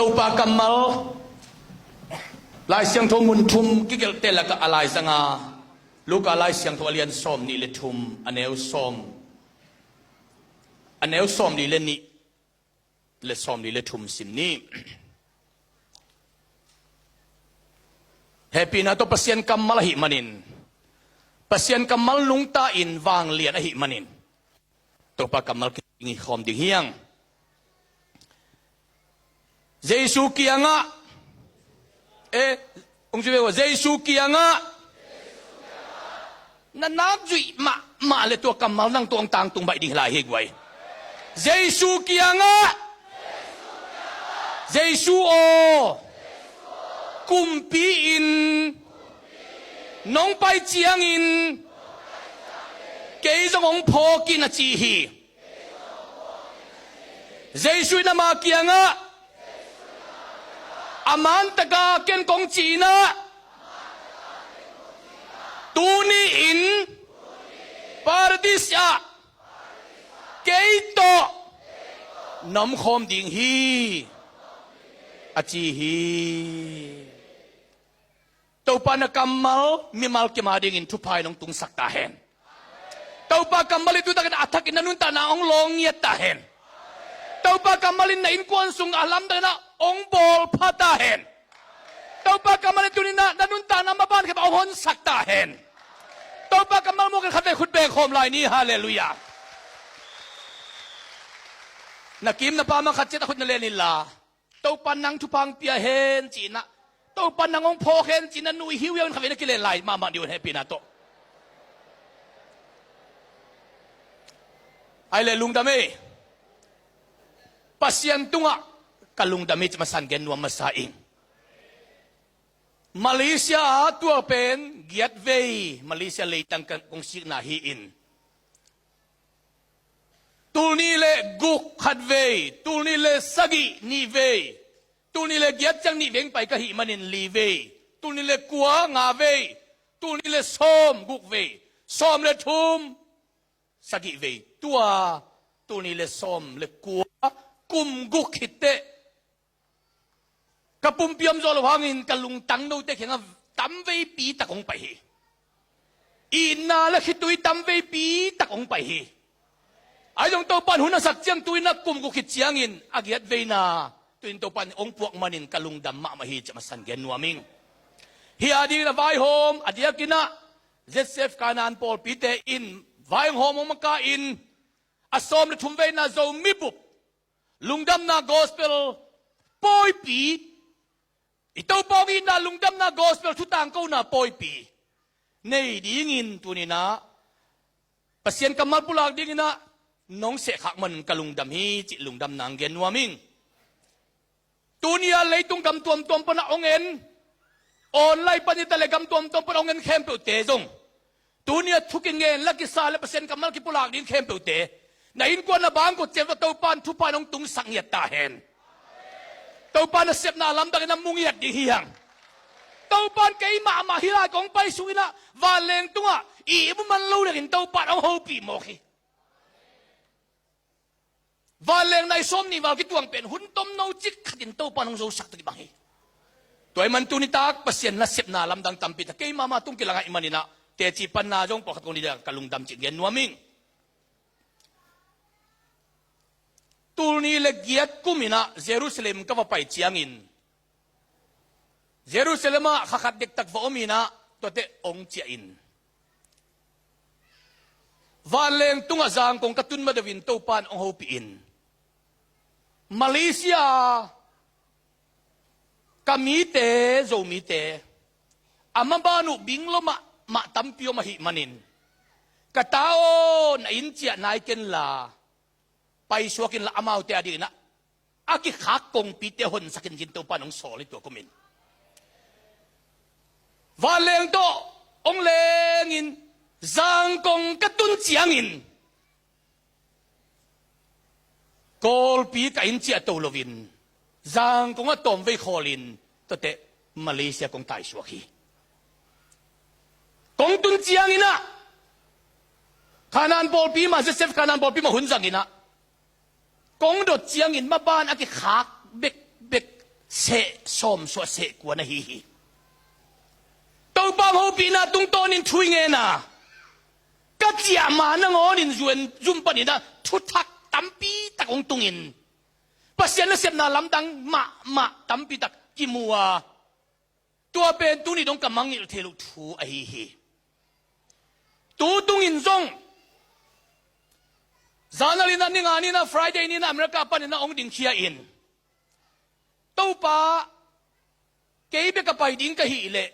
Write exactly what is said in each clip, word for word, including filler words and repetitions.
Topa kammal, Lai Siangtho mun thum kigelhte lakah a laizanga, Luka Lai Siangtho a lian sawm nih le thum, a neu sawm, a neu sawm nih le nih le sawm nih le thum sim ni. Hehpihna tawh Pasian kammal ahih manin, Pasian kammal nungta in vanglian ahih manin, Topa kammal kingkhawm ding hi hang. Jesu kiangah, eh, hong ci ve ua, Jesu kiangah na nak zuih mahmah le tua kammal nang tawh hong tangtung baih ding hi lai hi guai. Jesu kiangah, Jesu aw, kumpi in nong pai ciangin kei zong hong phawk in a ci hi. Jesu in ama kiangah, a man taka ken kong ci-in ah, tuni in Paradis ah kei tawh na omkhawm ding hi, a ci hi. Topa na kammal mimal kim a dingin thupha in hong tungsak ta hen. Topa kammal in tu takin a thakin na nuntakna hong lawng ngiat ta hen. Topa kammal in na innkuan sung a lamdang in ah hong bawl pha ta hen. Topa kammal in tuni in ah na nuntakna maban khempeuh hong honsak ta hen. Topa kammal muak in khatvei khut beng khawm lai ni, halleluiah. Na kim na pam a khat ciat a khut na len inla, Topa nang thupha hong pia hen ci-in ah, Topa nang hong phawk hen ci-in ah, nuih hiuhiau in khatvei na kilen lai mahmah dih un, hehpihna tawh. Ai le lungdam ei. Pasian tungah ka lungdam hi ci masan gen nuam masa ing. Malaysia ah tua pen giat vei Malaysia leitang kong sikna hi-in, tulnih le guk khat vei, tulnih le sagih nih vei, tulnih le giat ciang nih vei hong pai ka hih manin li vei, tulnih le kua nga vei, tulnih le sawm guk vei, sawm le thum sagih vei, tua tulnih le sawm le kua kum guk khit teh ka pumpi om zawh loh hangin ka lungtang note kiangah tamveipi tak hong pai hi. Itna le khitui tamveipi tak hong pai hi. Ahi zong Topa in hun a sak ciang tu-in ah kum guk khit ciangin a giat veina tu-in Topa in hong puak manin ka lungdam mahmah hi ci masan gen nuam ing. Hih a dingin a vaihawm a diakin ah Z C F Kanaan pawlpite in vaihawm hong makaih in a sawm le thum veina Zomi bup lungdamna gospel pawipi, i Topa hong itna lungdamna gospel thu tangkona pawipi nei dingin tuni-in ah Pasian kammal pulak dingin ah nong sehkhak manin ka lungdam hi cih lungdamna hong gen nuam ing. Tuni-a leitung gam tuamtuam pan a hong en, online pan hi ta leh gam tuamtuam pan a hong en khempeuhte zong, tuni-a thu kingen la kisa le Pasian kammal kipulak ding khempeuhte, na innkuan na bangkua ciat uh Topa in thupha in hong tungsak ngiat ta hen. Topa nasepna lamdang in a mu ngiat ding hi hang. Topa in kei mahmah hih lai kong pai sungin ah vanleng tungah ihmu man lo dingin Topa in hong hopih mawk hi. Vanleng nai sawm nih val kituang pen hun tomno cik khatin Topa in hong zosak tawh kibang hi. Tua ahih man tuni tak Pasian nasepna lamdang tampi tak kei mahmah tung kilang ahih manin ah teci panna zong pawlkhat kong dih ding ka lungdam cih gen nuam ing. Tul nih le giat kum in ah Jerusalem ka va pai ciangin, Jerusalem ah kha khat dektak va om in ah, tuate hong ciah in, vanleng tungah zangkong ka tun ma deuhin Topa in hong hopih in, Malaysia ka mite, Zomite, a maban uh bing lua mahmah tampi om ahih manin, ka ta aw, na inn ciah nai ken la, paisuak inla amaute a dingin ah a kikhak kongpite honsak in ci-in Topa in hong sawl hi tua kum in. Vanleng tawh hong lengin zangkong ka tun ciangin Kawlpi ka inn ciah to loin zangkong ah tawmvei khawlin tuate Malaysia kong taisuak hi. Kong tun ciangin ah Kanaan pawlpi mah, Joseph Kanaan pawlpi mah hun zangin ah kong dot ciangin maban a kikhak bekbek seh sawm suah seh kua na hi hi. Topa hong hopihna tungtawnin thu i ngen a, ka ciah ma nangawnin zuan zum paninah thuthak tampi tak hong tungin Pasian nasepna lamdang mahmah tampi tak kimu a, tua pen tuni dong ka mangngilh thei loh thu ahi hi. Tu tungin zong zanal inah, ninga ninah, Friday ninah America paninah hong dingkhia in, Topa, kei bek a pai ding ka hih leh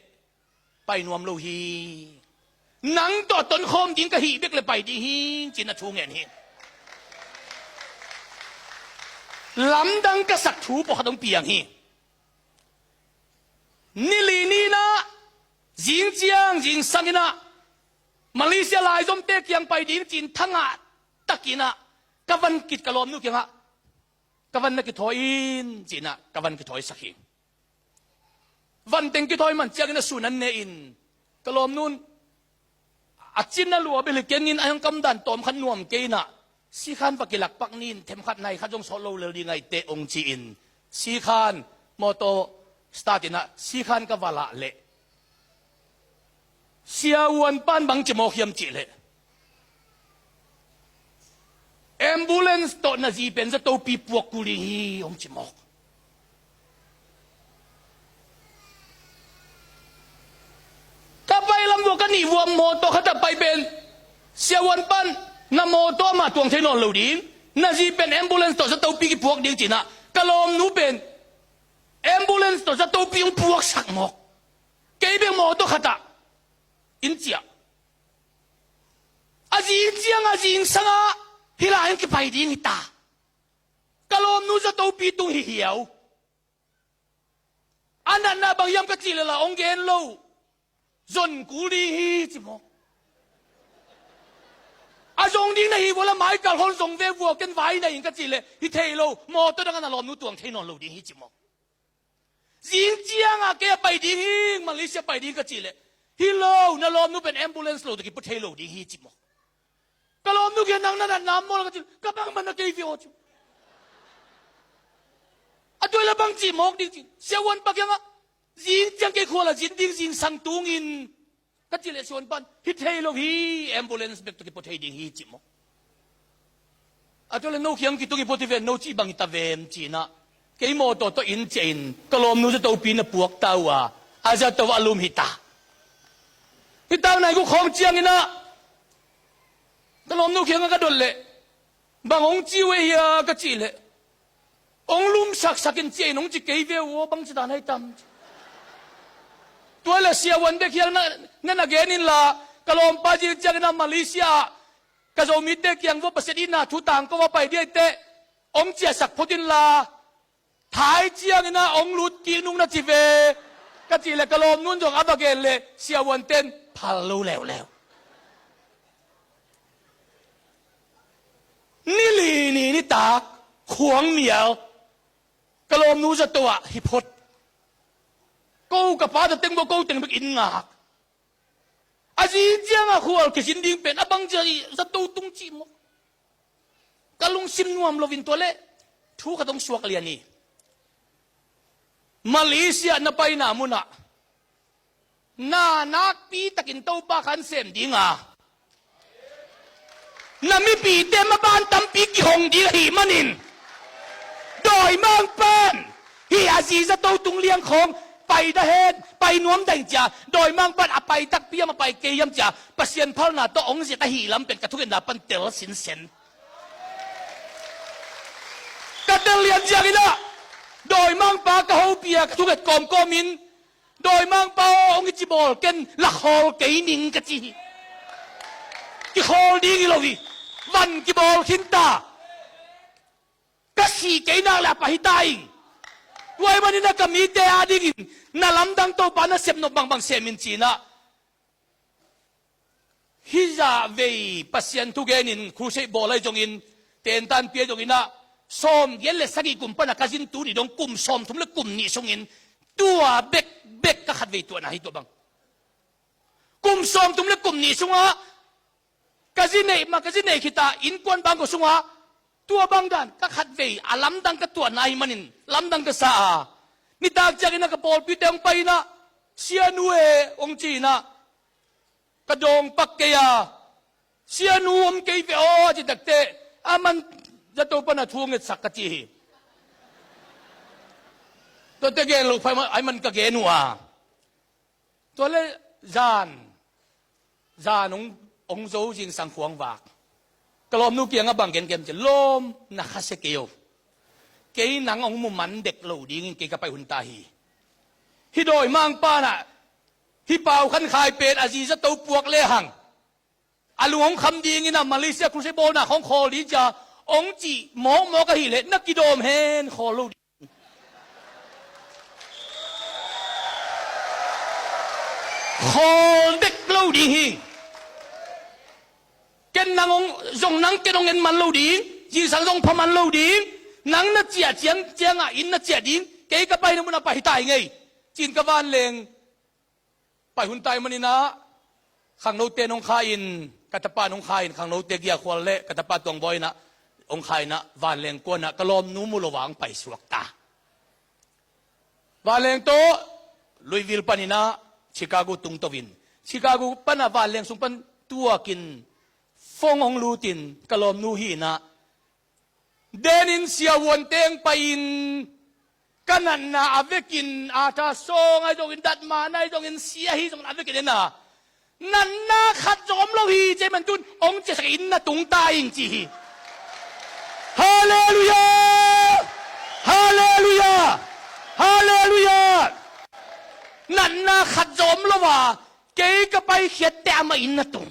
pai nuam lo hi. Nang tawh tonkhawm ding ka hih bek le pai ding hi, cinah thu ngen hi. Lamdang ka sak thu pawlkhat hong piang hi. Ni li ninah, zing ciang zing sanginah Malaysia laizomte kiang pai ding cin thangah takinah ka van kit ka lawmnu kiangah, ka van na kithawi in, cinah ka van kithawisak hi. Van teng kithawi man ciangin a sun an ne in, ka lawmnu in a cin a lua bel hi kengin a hong kamdan tawm khat nuam kei inah, sikhan va kilakpak ni in, themkhat nai khat zong sawt lo lel ding ahi teh hong ci in, sikhan mawtaw start inah sikhan ka va lah leh Sia Uan pan bang ci mawk hiam cih leh, ambulance tawh na zi pen zatopi puak kul ding hi, hong ci mawk. Ka pai lam vua ka nih vua mawtaw khat a pai pen, Sia Uan pan na mawtaw mah tuang thei nawn lo ding, na zi pen ambulance tawh zatopi kipuak ding cinah ka lawmnu pen ambulance tawh zatopi hong puaksak mawk. Kei bek mawtaw khatah in ciah. A zing ciang a zing sangah hih lai-in kipai ding hi ta. Ka lawmnu zatopi tung hi hiau. A natna bang hiam ka cih leh la hong gen lo. Zon kul ding hi ci mawk. A zong ding na hi vua la maikal hon zong ve vua ken vai na in ka cih leh hi thei lo. Mawtaw dangah na lawmnu tuang thei nawn lo ding hi ci mawk. Zing ciangah kei a pai ding hi, Malaysia pai ding ka cih leh, hi lo, na lawmnu pen ambulance lo tawh kipua thei lo ding hi ci mawk. Ka lawmnu kiang nang na natna mawl ka cih leh, ka bangmah na kei ve aw ci. A tuai la bang cih mawk ding ci. Sia Uan pa kiangah, zing ciang kei khua la zin ding zingsang tungin ka cih leh Sia Uan pan, hi thei lo hi, ambulance bek tawh kipua thei ding hi ci mawk. A tua leh no kiang kitung hi pua ti ven, no cih bang hi ta vem cinah, kei mawtaw tawh in ciah in ka lawmnu zatopi na puak ta uh a, a zato a lum hi ta. Hi ta uh nai guk khawng cianginah ka lawmnu kiangah ka dot leh, bang hong ci uh e hia ka cih leh, hong lumsaksak in ciah in hong ci kei ve uh aw, bang ci dan hai tam. Tua leh Sia Uan bek hiang na, na na gen inla, ka lawmpa zing cianginah Malaysia ah ka Zomite kiang vua Pasian itna thu tangko a pai ding ahi teh, hong ciahsak phot inla, thai cianginah hong lut kik nung na ci ve ka cih leh ka lawmnu in zong a va gen leh Sia Uan ten phal lo leuleu. Ni li ni nitak khuang mial ka lawmnu zato ah hi phot. Ko ka pa ta teng vua ko teng bek in ngak. A zing ciangah khual kizin ding pen a bang zia zato tung cih mawk. Ka lungsim nuam loin tua leh thu khat hong suak lian hi. Malaysia na paina munah na nakpi takin Topa khan sem dinga, na mipite maban tampi kihong ding ahih manin, dawimangpa'n hih a zi zato tung liang khawng pai dah hen, pai nuam dah in cia, dawimangpa'n a pai takpi hiam a pai kei hiam cia Pasian phalna tawh hong zet ahih lam pen ka thungetna pan tel sinsen. Ka tel lian cianginah dawimangpa ka hopih a ka thunget kawmkawmin, dawimangpa aw, hong i cibawl ken lakhawl kei ning ka ci hi. Kikhawl ding hi lo hi. Van kibawl khinta. Ka sih kei nak leh a pah hi ta ing. Tua ahih maninah ka mite adingin na lamdang Topa nasep nop bangbang sem in cinah, hih zah vei Pasian thugenin crusade bawl ahi zongin, tentanpih ahi zonginah, sawmgiat le sagih kum pana ka zin tuni dong kum sawmthum le kum nih sungin tua bekbek ka khatvei tuahna hi tua bang. Kum sawmthum le kum nih sungah ka zi neih mah, ka zi neih khita innkuan bangkua sungah tua bangdan ka khatvei a lamdang ka tuahna ahih manin lamdang ka sa a, Nitak ciangin ah ka pawlpite hong pai in ah, "Sianu e," hong ci in ah, ka dawng pak kei a, "Sianu om kei ve aw," a ci takteh, "A man zato pan a thu ngetsak," ka ci hi. Tuate gen lo pha ai man ka gen uh a. Tua le zan, zan hong, hong zo zingsang khuang vak. Ka lawmnu kiangah bang gen kem ci, "Lawm, na khasia kei o. Kei nang hong mu man dek lo dingin kei ka pai hun ta hi. Hih dawimangpa in ah hih Pau Khan Khai pen a zi zato puak lehang a lung hong kham dingin ah Malaysia Crucible na hong khawl ding cia hong cih mawkmawk ahih leh na kidawm hen, khawl lo ding. Khawl dek lo ding hi. Ken nang hong, zong nang ken hong en man lo ding, zingsang zong pha man lo ding. Nang na ciah ciang, ciangah inn na ciah ding, kei ka paina munah pai ta ing ei," ci-in ka vanleng pai hun ta ahih manin ah, khangnote in hong kha in, ka tapa in hong kha in, khangnote giakhual le ka tapa tuangbawi in ah hong kha in ah, vanleng kuan ah ka lawmnu mu lo a hong paisuak ta. Vanleng tawh Louisville panin ah Chicago tungto in, Chicago pan ah vanleng sung pan tuakin, phone hong lutin, ka lawmnu hi in ah, "Denin siavuante hong pai-in, ka natna a vekin, ata sawng ahi zongin, datmahna ahi zongin, sia ahi zongin a vekin en a, natna khat zong om lo hi, ci ahih man tun hong ciahsak inn na tung ta ing," ci hi. Halleluiah! Halleluiah! Halleluiah! Natna khat zong om lo a, kei ka paikhiat teh amah inn na tung.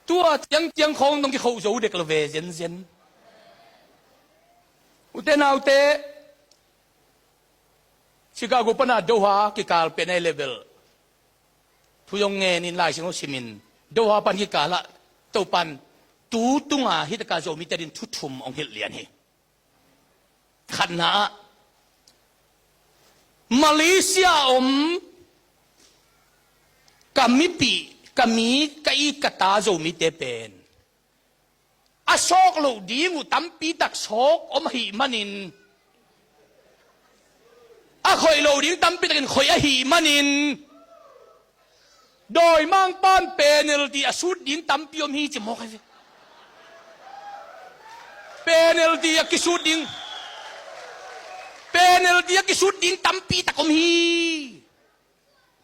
Tua ciangciang khawng dong kikhoh zo dek lo ve zenzen. Ute naute, Chicago pana Doha kikal pen a level thu zong ngenin, Lai Siangtho simin, Doha pan kikalah Topan tu tunga hih taka Zomite adingin thu thum hong hilh lian hi. Khatna ah, Malaysia a om ka mipih, ka mi, ka it, ka ta Zomite pen a sawk loh ding uh tampi tak sawk om ahih manin, a khoih loh ding tampi takin khoih ahih manin, dawimangpa'n penalty a sut ding tampi om hi, ci mawk ahi ve. Penalty a kisut ding, penalty a kisut ding tampi tak om hi.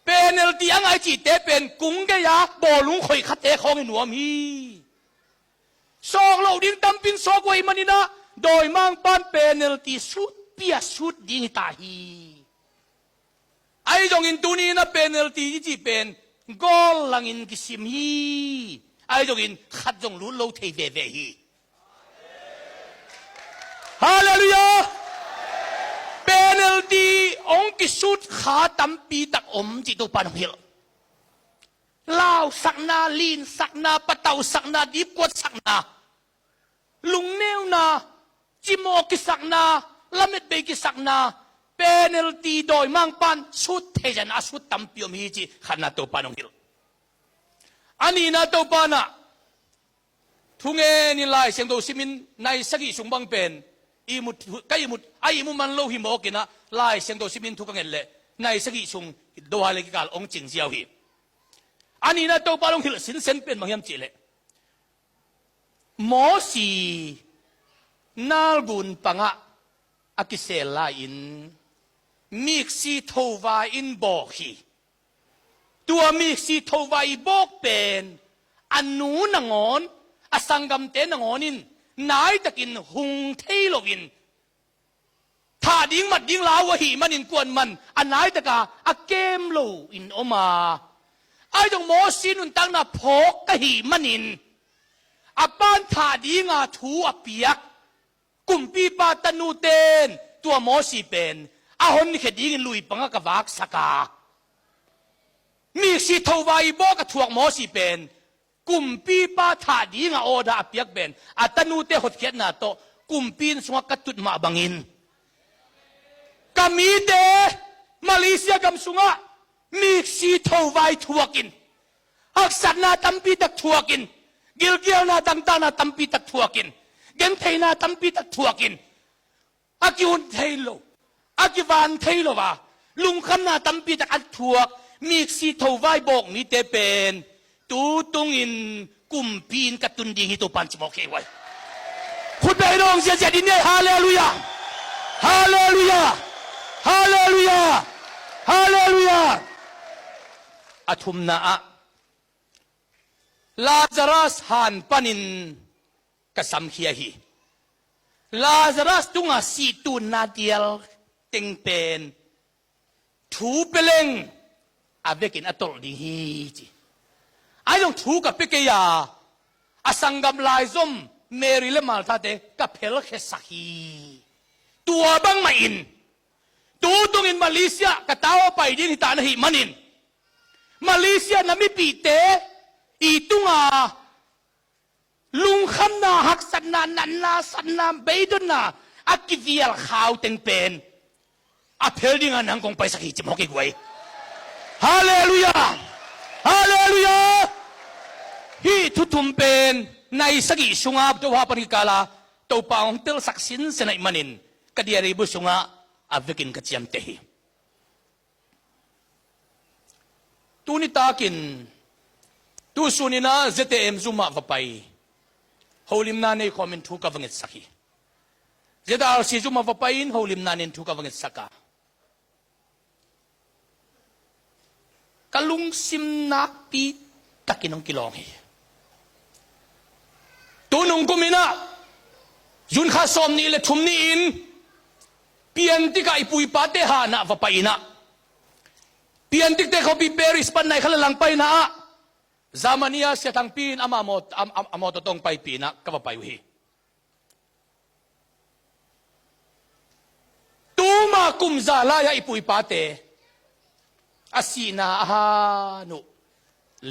Penalty a ngah i cihte pen kung gei-a bawlung khoih khate khawng hi nuam hi. Sawk loh ding tampi in sawk uh ahih manin ah, dawimangpa'n penalty sutpi a sut ding hi ta hi. Ahi zongin tuni-in a penalty i cih pen goal langin kisim hi. Ahi zongin khat zong lut lo thei veve hi. Halleluiah! Penalty hong kisut kha tampi tak om cih Topa'n hong hilh. Lausakna, linsakna, patauhsakna, dipkuatsakna, lungneuna, cimawh kisakna, lametbei kisakna, penalty dawimangpa'n sut thei zan a sut tampi om hi, ci khatna Topa'n hong hilh. A nihna Topa'n ah, thu ngenin Lai Siangtho simin nai sagih sung bang pen ihmut, ka ihmut, a ihmu man lo hi mawk in ah, Lai Siangtho simin thu ka nget leh nai sagih sung Doha le kikal hong cing ziau hi. A nihna Topa'n hong hilh sinsen pen bang hiam cih leh, Mosi nalgun pangah a kisel lai-in miksi thovai in bawk hi. Tua miksi thovai i bawk pen a nu nangawn, a sanggamte nangawn in naitakin hung thei loin, thah ding mat ding lau ahih manin kuaman a naitaka a kem loin om a. Ahi zong Mosi nuntakna phawk ahih manin, a pa'n thah dinga thu a piak kumpipa tanute'n tua Mosi pen a honkhia dingin lui pangah ka vaksak a. Miksi thovai i bawk a thuak Mosi pen kumpipa thah dinga order a piak pen a tanute hotkhiatna tawh kumpi inn sungah ka tut mah bangin, ka mite Malaysia gam sungah miksi thovai thuakin, haksatna tampi tak thuakin, gilkialna, dangtakna tampi tak thuakin, gentheihna tampi tak thuakin a kihun thei lo, a kivan thei lo a, lungkhamna tampi tak a thuak miksi thovai bawk mite pen tu tungin kumpi in ka tun ding hi, Topan ci mawk hi uai. Khut beng dong ziahziah ding ni. Halleluiah. Halleluiah. Halleluiah. Halleluiah. A thumna ah Lazarus han panin ka samkhia hi. Lazarus tunga sih tunna dial teng pen thu peleng a vekin a tolh ding hi ci. Ai zong thu ka pia kei a, a sanggam laizom Mary le Martha te ka phelkhiasak hi. Tua bangmah in tu tungin Malaysia ka tau a pai ding hi ta na hih manin Malaysia na mipihte i tunga lungkhamna, haksatna, natna, satna, beidonna a kivial khau teng pen a phel dinga nang kong paisak hi ci mawk hi guai. Halleluiah. Halleluiah. Hih thu thum pen nai sagih sunga Topa pan kikala Topa hong telsak sinsen ahih manin ka diary bu sungah a vekin ka ciamteh hi. Tuni takin tu suninah Z A M Zoom ah va pai, holimna nei khawmin thu ka va ngetsak hi. Z R C Zoom ah va pai-in holimna nei-in thu ka va ngetsak a, ka lungsim nakpi takin hong kilawng hi. Tu nung kuminah June kha sawm nih le thum ni-in Piantik ah i pu i pate hanah va pai inah, Piantikte khuapi Paris pan nai kha le lang paina ah Germany a Sia Thangpi in ama mawt-, am-, am-, a mawtaw tawh hong paipih inah ka va pai uh hi. Tuma kum za lai-ah i pu i pate a sihna a han uh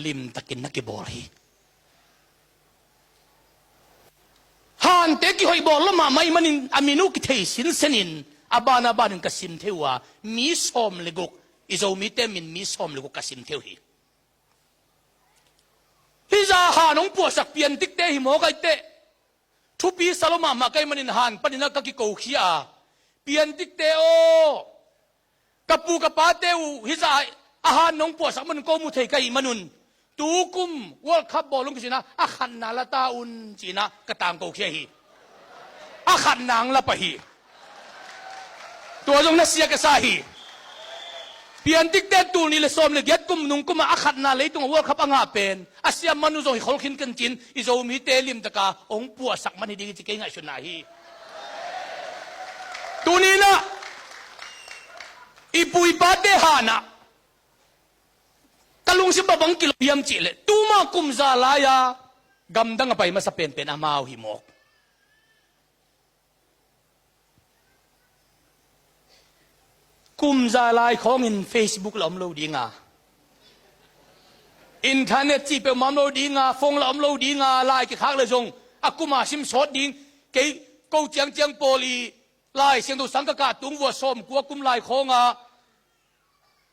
limtakin na kibawl hi. Hante kihoih bawl lo mahmah ahih manin a min uh kithei sinsenin a ban a banin ka sim thei uh a, mi sawm le guk, i Zomite min mi sawm le guk ka sim thei uh hi. Hih zah han hong puahsak Piantikte hi mawk ahih teh thupi sa lo mahmah ka hih manin han paninah ka kikokhia a, Piantikte aw, ka pu ka pate uh hih zah a han nong puahsak manun ko mu thei ka hih manun tu kum World Cup bawl hong kicina a khatna la ta un cinah ka tangkokhia hi. A khatna hong la pah hi. Tua zong na sia ka sa hi. Piantikte tul nih le sawm le giat kum nung kumah a khatna leitungah World Cup a ngah pen a siam man uh zong hi khol khin kan cin, i Zomite limtaka hong puahsak man hi ding hi ci kei ngaihsutna hi. Tuninah i pu i pate hanah ka lungsim bang bang kilo hiam cihleh tuma kum za lai-a gamdang a pai masa penpen amau hi mawk. Kum za lai khawngin Facebook la om lo dinga, internet cih peuhmah om lo dinga, phone la om lo dinga, lai kikhak le zong a kuma sim sawt ding. Kei ko ciangciang pawl i Lai Siangtho sang ka kah tung vua sawmkua kum lai khawnga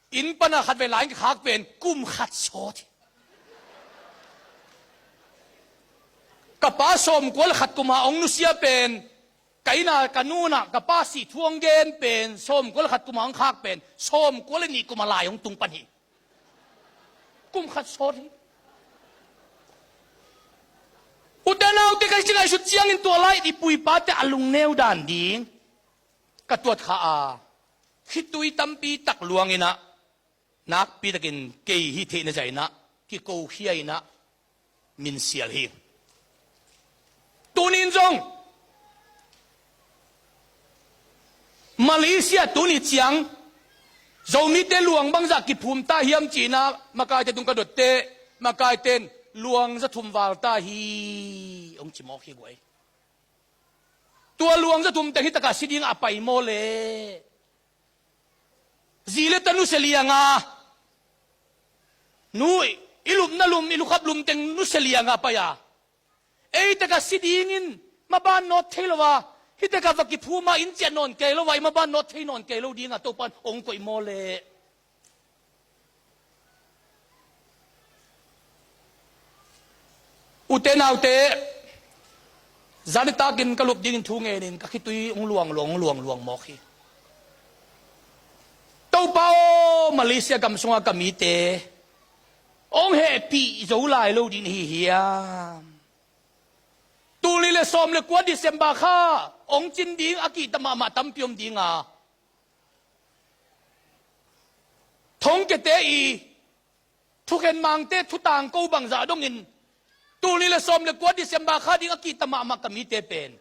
inn pana khat vei lai kikhak pen kum khat sawt hi. Ka pa sawmkua le khat kuma hong nusia pen, ka inn ah ka nu in ah ka pa sih thu hong gen pen sawmkua le khat kuma hong khak pen sawmkua le nih kuma lai hong tung pan hi. Kum khat sawt hi. Ute naute, ka ci ngaihsut ciangin tua lai i pu i pate a lungneu dan ding ka tuat kha a, khitui tampi tak luang inah nakpi takin kei hih theihna zah inah kikokhia inah minsial hi. Tunin zong Malaysia tuni ciang Zomite luang bangzah kiphum ta hiam cinah makaite tung ka dotte, makaite in luang za thum val ta hi hong ci mawk hi guai. Tua luang za thum teng hi takah si dingah a pai maw le? Zi le ta nusia lianga, nu i lupna lum, i lukhap lum teng nusia lianga pai a, ei takah si dingin maban nawt thei lo a, hih takah va kiphuma inn ciah nawn kei lo a, i maban nawt thei nawn kei lo dinga Topan hong koih maw le? Ute naute, Zan nitakin ka lup dingin thu ngenin ka khitui hong luangluang, hong luangluang mawk hi. Topa aw, Malaysia gam sunga ka mite hong hehpih zo lai lo ding na hi hiam? Tul nih le sawm le kua December kha hong cin ding a kihta mahmah tampi om ding a, thongkiate i thukhen mangte thu tangko bangzah dongin tul nih le sawm le kua December kha ding a kihta mahmah ka mite pen,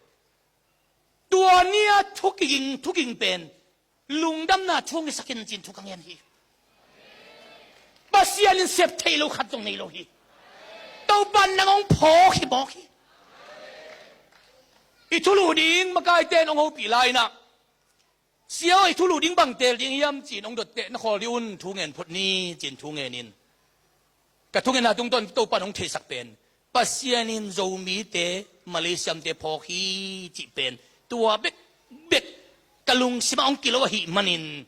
tua ni-a thu kiging, thu ging pen lungdamna thu hong hisak in ci-in thu ka ngen hi. Pasian in sep theih lo khat zong nei lo hi. Topa in nang hong phawk hi mawk hi. I thulu ding makaite in hong hopih lai-in ah, "Sia aw, i thulu ding bang teel ding hiam?" ci-in hong dot teh, "Na khawl dih un, thu ngen phot ni," ci-in thu ngenin ka thungetna tungtawn Topa in hong theihsak pen, Pasian in Zomite Malaysia-te phawk hi cih pen tua bekbek ka lungsimah hong kilo ahih manin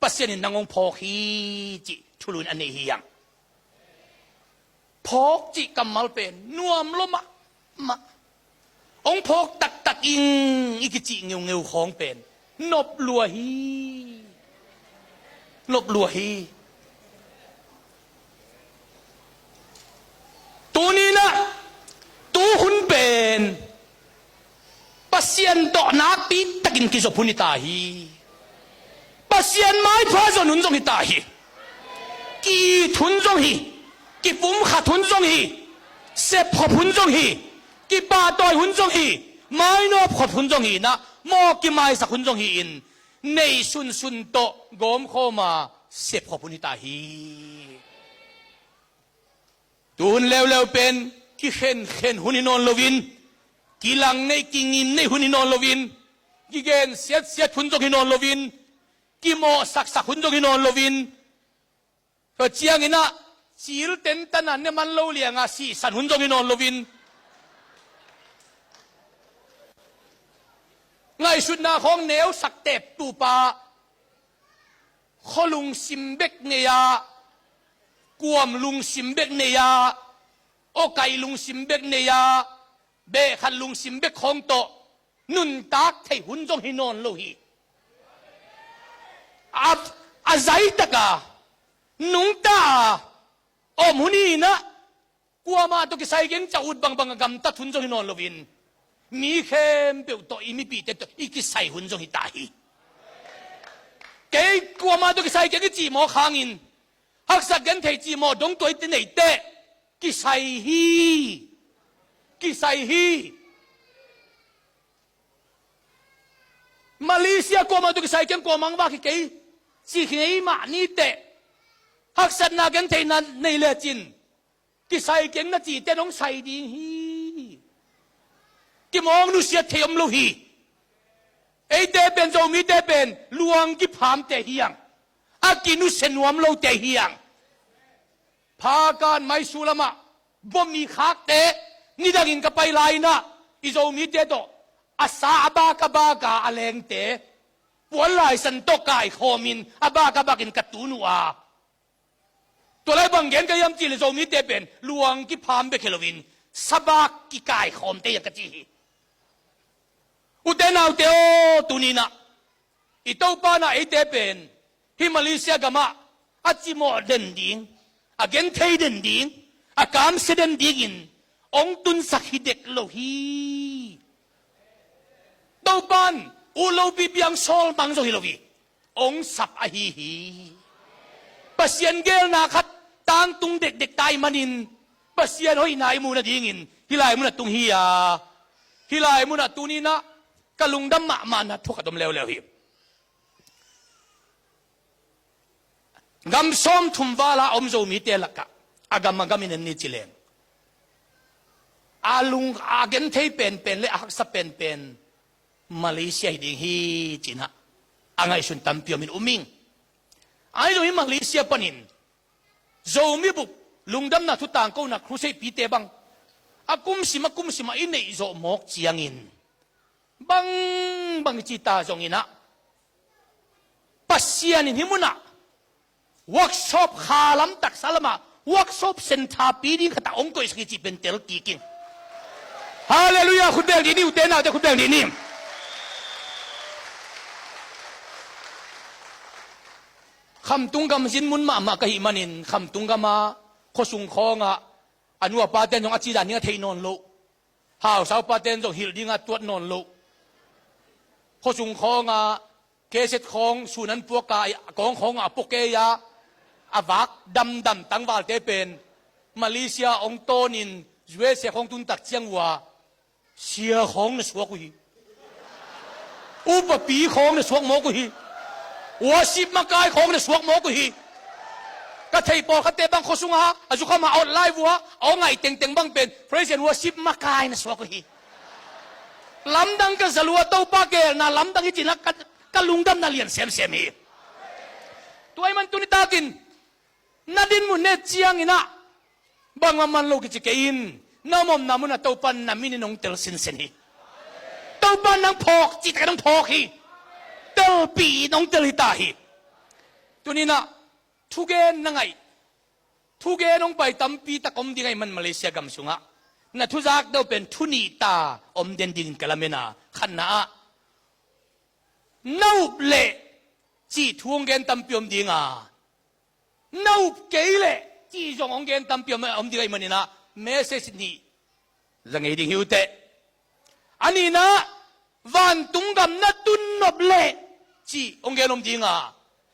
Pasian in nang hong phawk hi cih thulu in a nei hi hang. Phawk cih kammal pen nuam lo mahmah. Hong phawk taktak ing i kicih ngeungeu khawng pen nop lua hi. Nop lua hi. Tuni-in ah, tu hun pen Pasian tawh nakpi takin kizop hun hi ta hi. Pasian maipha zon hun zong hi ta hi. Ki-it hun zong hi. Kipumkhat hun zong hi. Sepkhop hun zong hi. Kipahtawi hun zong hi. Mainawp khop hun zong hi-in ah, mawh kimaisak hun zong hi-in, nei sunsun tawh gawmkhawm a sepkhop hun hi ta hi. Tu hun leuleu pen kikhenkhen hun hi nawn loin, kilang neih, kingim neih hun hi nawn loin, kigen siatsiat hun zong hi nawn loin, kimawhsaksak hun zong hi nawn loin, tua ciangin ah cil tentan a ne man lo liang a sihsan hun zong hi nawn loin, ngaihsutna khawng neusak tep tupa, khua lungsim bek nei a, kuam lungsim bek nei a, awkaih lungsim bek nei a, behkhat lungsim bek khawng tawh nuntak theih hun zong hi nawn lo hi. A, a zaitak a, nungta a om hun hi-in ah, kuamah tawh kisai keng ci-a ut bangbang a gamtat hun zong hi nawn loin, mi khempeuh tawh, i mipihte tawh i kisai hun zong hi ta hi. Kei kuamah tawh kisai keng i cihmawh hangin, haksat genthei cihmawh dong tua i neih teh kisai hi. Kisai hi. Malaysia kuamah tawh kisai keng, kuamah hong vak hi kei, ci hi ngei mah ni teh, haksatna gentheihna nei lecin, kisai keng na cihte in hong sai ding hi. Kimawk nusiat thei om lo hi. Eite pen, Zomite pen luang kiphamte hi hang. A kinusia nuam lote hi hang. Phakan Maisu lamah bom i khakte, nidangin ka pai lai-in ah, i Zomite tawh a sa a bak a bak a, a lengte puan laisan tawh kaikhawmin a bak a bakin ka tun uh a, tua lai bang gen ka hiam cih leh, Zomite pen luang kipham bek hi loin, sabak kikaikhawmte hi hang ka ci hi. Ute naute aw, tuni-in ah i Topa in ah eite pen hih Malaysia gamah a cimawh den ding, a genthei den ding, a kamsia den dingin hong tunsak hi dek lo hi. Topa in ut lopi, biang sawlmang zo hi lo hi. Hong sap ahi hi. Pasian geelna khat tangtung dekdek ta ahih manin, Pasian hoihna i muh nadingin hih lai munah tung hi a, hih lai munah tuni-in ah ka lungdam mahmahna thu khat om leuleu hi. Gam sawmthum val a om Zomite lakah, a gam a gamin en ni ci leng, a lung, a genthei penpen le a haksa penpen Malaysia hi ding hi, ci-in ah a ngaihsun tampi om in um ing. Ahi zongin Malaysia panin Zomi bup lungdamna thu tangkona crusade pite bang a kumsim a kumsim a i neih zawh mawk ciangin, bangbang i cih ta zongin ah, Pasian in hih munah workshop, kha lam taksa lamah workshop center pi ding khat a hong koihsak hi cih pen tel kik ing. Halleluiah! Khut beng dih ni, ute naute, khut beng dih ni. Khamtung gam zin mun mahmah ka hih manin, Khamtung gama khuasung khawngah a nu a paten zong a cidan ding a theih nawn loh, hausa upaten zong hilh dingah tuat nawn loh, khuasung khawngah keset khawng sun an puaka, a kawng khawngah a pua kei a, a vak damdam tangvalte pen Malaysia hong tawnin U S A khawng tuntak ciang uh a, sia khawng na suak uh hi. Upapi khawng na suak mawk uh hi. Worship makai khawng na suak mawk uh hi. Ka theih pawlkhatte bang khuasungah a zukham a awt lai vua a aw ngaih tengteng bang pen praise and worship makai na suak uh hi. Lamdang ka zalua Topa keelna lamdang hi cinah ka, ka lungdamna lian semsem hi. Tua ahih man tuni takin na dinmun ne cianginah bangmah man lo kici kei in, na omna munah Topa na minin hong tel sinsen hi. Topa nang phawk cihtakah nong phawk hi. Telpih in hong tel hita hi. Tuninah thugen na ngaih, thugen hong pai tampi tak om ding ahih man Malaysia gam sungah na thuzak deuh pen thu nih ta om den dingin ka lamena, khatna ah na up leh cih thu hong gen tampi om dinga, na up kei leh cih zong hong gen tampi om, om ding ahih maninah message nih za ngei ding hi uh teh. A nihna, vantung gam na tun nop leh cih hong gen om dinga,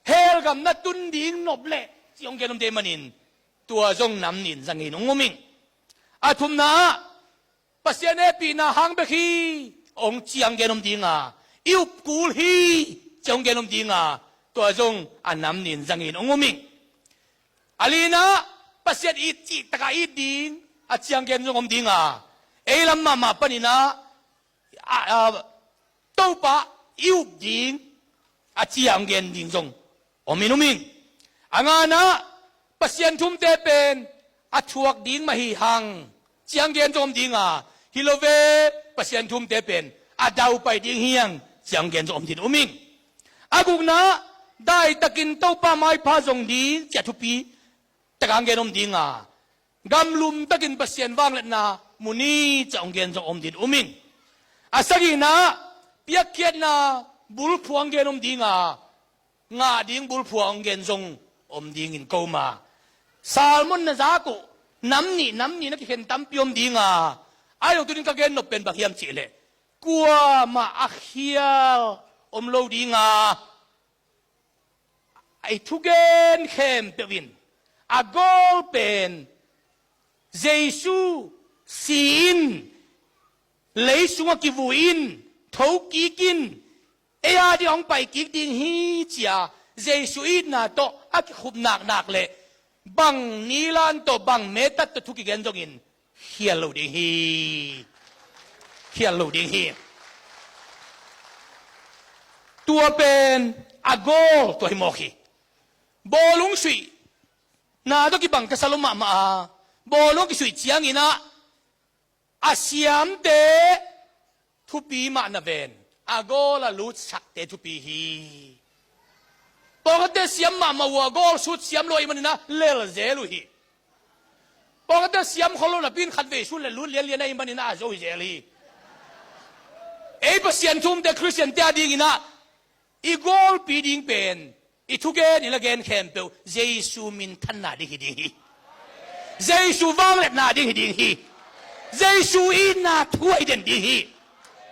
hell gam na tun ding nop leh cih hong gen om ding ahih manin tua zong nam nih in za ngei in hong um ing. A thumna ah Pasian hehpihna hang bek hi hong ci-in hong gen om dinga, i up kul hi ci-in hong gen om dinga, tua zong a nam nih in za ngei in hong um ing. A lina, Pasian it cihtakah it ding a ci-in hong gen zong om dinga, ei lam mahmah paninah a, a, Topa i up ding a ci-in hong gen ding zong om in um ing. A ngana, Pasian thumte pen a thuak ding mah hi hang ci-in hong gen zong om dinga, hi lo ve, Pasian thumte pen a daupai ding hi hang ci-in hong gen zong om ding um ing. A gukna, daitakin Topa maipha zong ding ci-a thupi takah hong gen om dinga, gamlum takin Pasian vangliatna mu ni ci-a hong gen zong om ding um ing. A sagihna, piakkhiatna bulphuh hong gen om dinga, ngah ding bulphuh hong gen zong om dingin ko ma. Sermon na zak uh nam nih, nam nih na kikhen tampi om dinga, ahi zong tunin ka gen nop pen bang hiam cihleh, kuamah a khial om lo dinga, i thugen khempeuh in a gawl pen Jesu si-in, lei sungah kivui-in, thokik in, ei a ding hong paikik ding hi ci-a Jesu itna tawh a kikhup naknak leh bang nilan tawh, bang method tawh thu kigen zongin khial lo ding hi. Khial lo ding hi. Tua pen a gawl tua hi mawk hi. Bawlung suih na tawh kibang ka sa lo mahmah a, bawlung kisuih cianginah a siamte thupi mah na ven, a gawl a lutsakte thupi hi. Pawlkhatte siam mahmah uh a gawl sut siam lo ahih maninah lel zel uh hi. Pawlkhatte siam khol lo napi in khatvei sut le lut lianlian ahih maninah a zo hi zel hi. Ei Pasian thumte Khristiante a dinginah i gawlpi ding pen i thugen i la gen khempeuh Jesu minthanna ding hi ding hi. Jesu vangliatna ding hi ding hi. Jesu itna thu ahi den ding hi.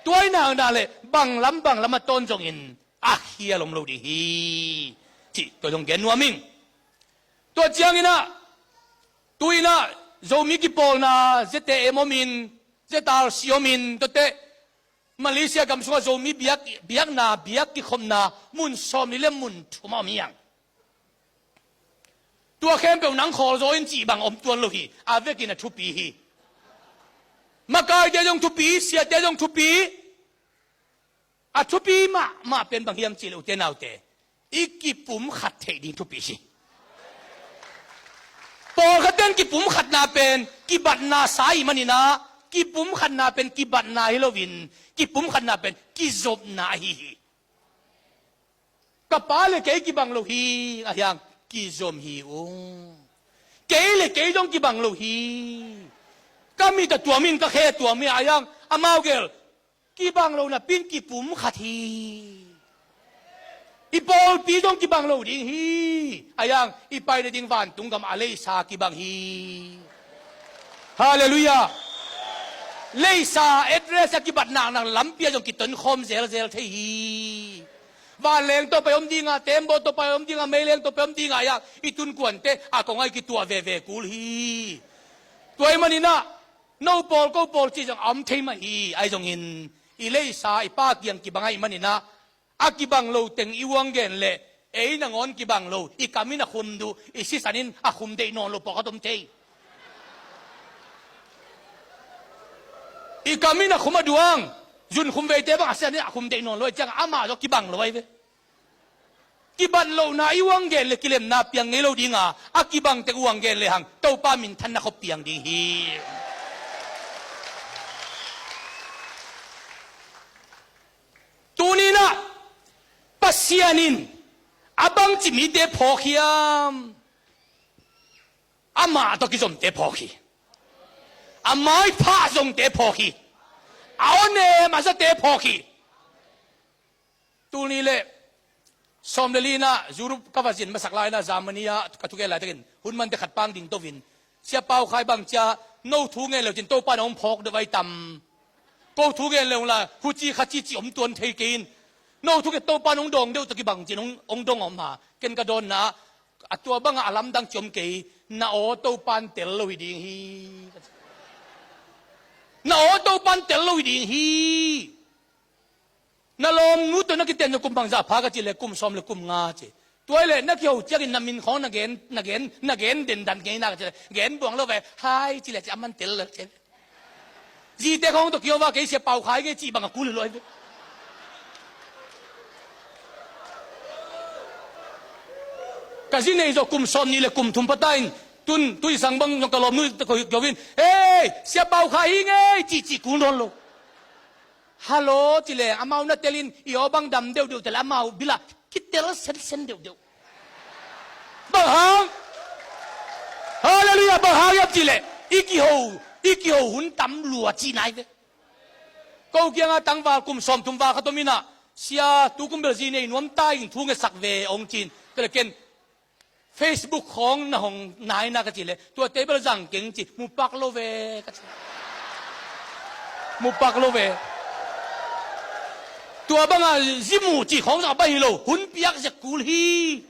Tua ahih nak leh bang lam bang lam a tawn zongin a khial om lo ding hi. Cih tua zong gen nuam ing. Tua cianginah, tu-inah Zomi kipawlna Z T M omin, Z R C omin, tuate Malaysia gam sungah Zomi biak, biakna, biak kikhopna mun sawmli le mun thum a om hi hang. Tua khempeuh nang khawlzaw in cih bang om tuan lo hi. A vekin a thupi hi. Makaite zong thupi, siate zong thupi. A thupi mahmah pen bang hiam cihleh, ute naute, i kipumkhat theih ding thupi hi. Pawlkhatte in kipumkhatna pen kibatna sa ahih maninah, kipumkhatna pen kibatna hi loin kipumkhatna pen kizopna ahi hi. Ka pa le kei kibang lo hi, ahi hang kizom hi ung. Kei le kei zong kibang lo hi. Ka mit a tuam in ka khe tuam hi a, a iang amau gel kibang lo napi in kipum khat hi. I pawlpi zong kibang lo ding hi. A iang i pai nading vantung gam a leisa kibang hi. Halleluiah. Leisa address a kibat naknak lampi ah zong kitonkhawm zelzel thei hi. Vanleng tawh pai om dinga, tembaw tawh pai om dinga, meileng tawh pai om dinga, a iang i tunkuante a kong a i kituah veve kul hi. Tua ahih maninah no pawl ko pawl cih zong a om thei mah hi. Ahi zongin i leisa i Pa kiang kibang ahih maninah a kibang lo teng i uang gen leh ei nangawn kibang lo, i kam in a khum duh, i sisan in a khum deih nawn lo pawlkhat om thei. I kam in a khum a duang, zunkhum veite bang a sisan in a khum deih nawn lo, a ciang amah zaw kibang lo ahi ve. Kibat lohna i uang gen le kilemna piang ngei lo dinga, a kibang tek uang gen le hang Topa minthanna khop piang ding hi. Tuninah Pasian in a bangci mite phawk hiam? Amah tawh kizomte phawk hi. A maipha a zongte phawk hi. A awnem a zate phawk hi. Tulni le sawm le li inah Europe ka va zin masak lai inah Germany ah ka thugen laitakin hun mante khat pang ding toin Sia Pau Khai bang cia no thu ngen lo cin Topa in hong phawk deuh vai tam. Ko thu ngen lo la huci khaci ci om tuan thei kei in no thu ngen Topa in hong dawng deuh tawh kibang cin hong, hong dong om ha. Ken ka dawnna ah a tua bangah a lamdang ci om kei. Na aw Topa in tel lo hi ding hi. Na aw Topa in tel lo hi ding hi. Na lawmnu tawh na kiten zong kum bangzah pha ka cih leh kum sawm le kum nga ci. Tua hi leh na kiho ciangin na min khawng na gen, na gen, na gen dendan ngei na ka cih leh gen buang lo ve. Hai cih leh ci a man tel lo ci. Zite khawng tawh kiho va kei Sia Pau Khai ngei cih bang a kul hi lo hi ve. Ka zi nei zawh kum sawm nih le kum thum pha ta in tun tuisang bang zong ka lawmnu tawh kiho in, "Ei, Sia Pau Khai hi ngei," cih cih kul nawn lo. Hallo ci leng amau na telin i aw bang dam deuhdeuh teleh amau bilah kitel sensen deuhdeuh. Bang hang? Halleluiah, bang hang hiam cih leh i kiho, i kiho hun tam lua cihna hi ve. Ko kiangah tangval kum sawmthum val khat om inah, "Sia, tu kum bel zi nei nuam ta ing, thu ngetsak ve," hong ci-in. Tua leh ken Facebook khawng na hong nai na ka cih leh, "Tua table zang keng," ci, "Mu pak lo ve," ka ci. Mu pak lo ve. Tua bangah zi mu cih khawng zang a baih hi lo, hun piak zek kul hi.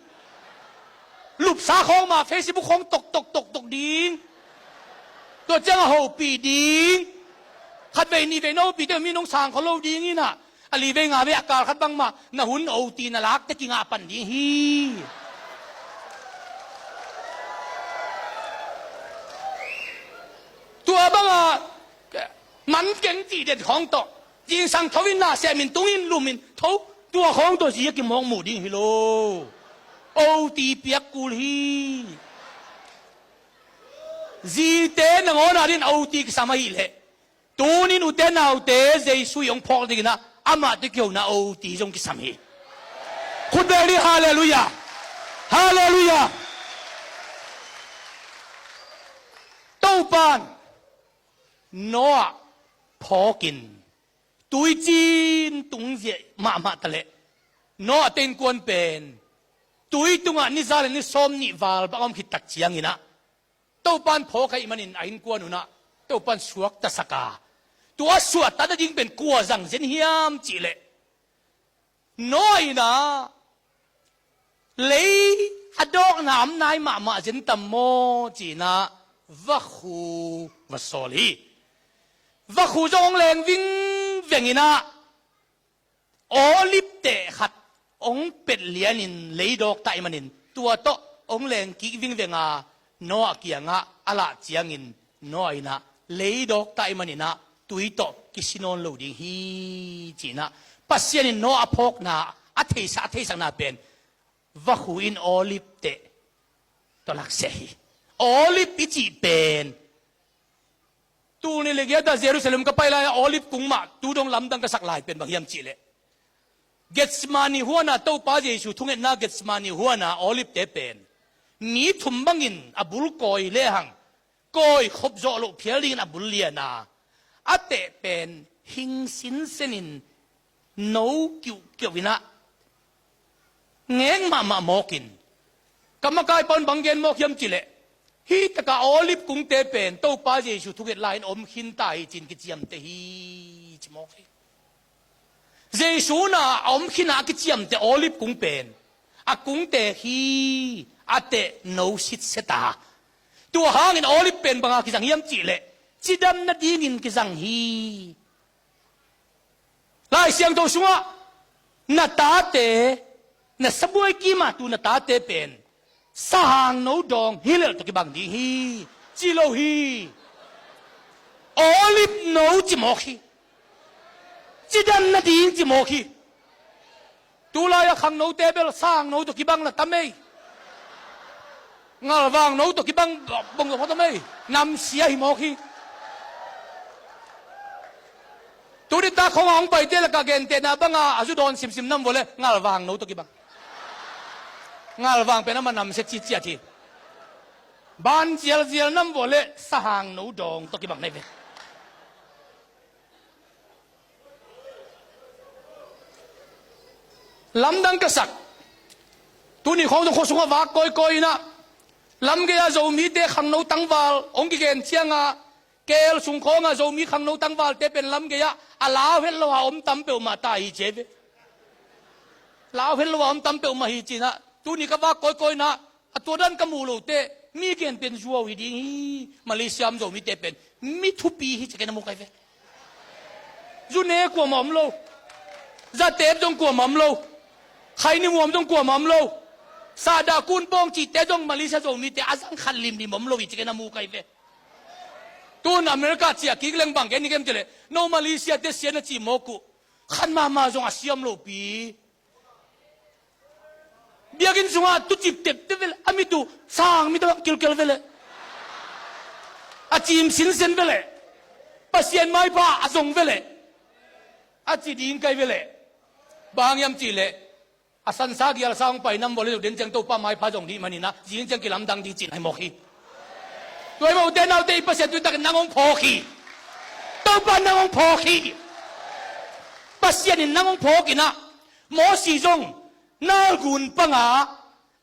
Lupsa khawng mah Facebook khawng tok tok tok tok ding. Tua ciangah hopih ding. Khatvei nihvei na hopih teh mi nong sang khol lo ding inah. A livei ngavei a kal khat bangmah na hun oti na lakte kingah pan ding hi. Tua bangah man keng cih den khawng tawh zingsang tho in na sem in tung in lum in tho, tua khawng tawh zi a kimawk mu ding hi lo. Oti piak kul hi. Zite nangawn a din oti kisam ahih leh Tunin ute naute Jesu i hong phawk dingin ah amah tawh kihona oti zong kisam hi. Khut beng dih, halleluiah. Halleluiah. Topan Noah phawkin tuicin tung ziah mahmah taleh Noah te innkuan pen tui tungah ni za le ni sawm nih val bang a om khit tak ciangin ah Topan phawk ahih manin a innkuan unah Topan suaktasak a, tua suahtakna ding pen kua zang zen hiam cihleh Noah in ah lei a dawkna om nai mahmah zen tam maw ci-in ah vakhu va sawl hi. Vakhu zong hong leng vingveng in ah olip teh khat hong pet lianin lei dawk ta ahih manin tua tawh hong leng kik vingveng a Noah kiangah a lah ciangin Noah in ah lei dawk ta ahih manin ah tui tawh kisi nawn lo ding hi ci-in ah Pasian in Noah a phawkna a theisa a theisakna pen vakhu in olip teh tawh laksia hi. Olip i cih pen Tul nih le giat ah Jerusalem ka pai lai-a Olive kung mah tu dong lamdang ka sak lai pen bang hiam cihleh Gethsemane huan a Topa Jesu thungetna Gethsemane huan a Olive te pen mi thum bangin a bulkawi lehang kawi khop zawh loh phial dingin a bul lian a, a teh pen hing sinsenin no kiuhkiuh in ah ngek mahmah mawk in, ka makai pan bang gen mawk hiam cih leh, hih takah olive kungte pen Topa Jesu thunget lai-in om khin ta hi ci-in kiciamteh hi ci mawk hi. Jesu na a om khin a kiciamteh olive kung pen a kungte hi, a teh no sitset a. Tua hangin olive pen bang a kizang hiam cih leh, cidam nadingin kizang hi. Lai Siangtho sungah na tate, na sabuai kima tu na tate pen sahang no dawng hi lel tawh kibang ding hi, ci lo hi. Olive no ci mawk hi. Cidam nading ci mawk hi. Tulai a khangnote bel sahang no tawh kibang la tam ei. Ngalvang no tawh kibang bong tawh pha tam ei. Namsia hi mawk hi. Tuni tak khong a hong paite lakah gentehna banga a zu dawn simsim nam vua le ngalvang no tawh kibang. Ngalvang pen ama namsia ciciat hi. Ban zialzial nam vua le sahang no dawng tawh kibang nai ve. Lamdang ka sak. Tuni khawng zong khuasung a vak kawikawi in ah, lamgei-a Zomite khangno tangval hong kigen ciangah, keel sung khawngah Zomi khangno tangvalte pen lamgei-ah a lau het lo a om tam peuhmah ta hi ci ve. Lau het lo a om tam peuhmah hi ci-in ah, tuni ka vak kawikawi in ah, a tua dan ka muh loh teh, mi gen pen zuau hi ding hi. Malaysia om Zomite pen mi thupi hi ci-in a mu kai ve. Zu ne kuamah om lo. Zatep zong kuamah om lo. Khaini muam zong kuamah om lo. Sahdah kunpawng cihte zong Malaysia Zomite a zang khat limlim om lo hi ci-in a mu kai ve. Tun America ciah kik leng bang gen hi kem cih leh, no Malaysia-te sia na ci mawk uh. Khat mahmah zong a sia om lopi. Biakinn sungah tucip tepte veleh, a mit uh sang mit ah kilkel veleh, a cim sinsen veleh, Pasian maipha a zong veleh, a ci ding kai veleh. Bang hiam cih leh, a sansa gialsa hong pai nam vua le zuk den ciang Topa maipha zong dih manin ah, zing ciang kilamdang ding cih nai mawk hi. Tua hi mah ute naute, i Pasian tuni takin nang hong phawk hi. Topa nang hong phawk hi. Pasian in nang hong phawk in ah, Mosi zong Nile gun pangah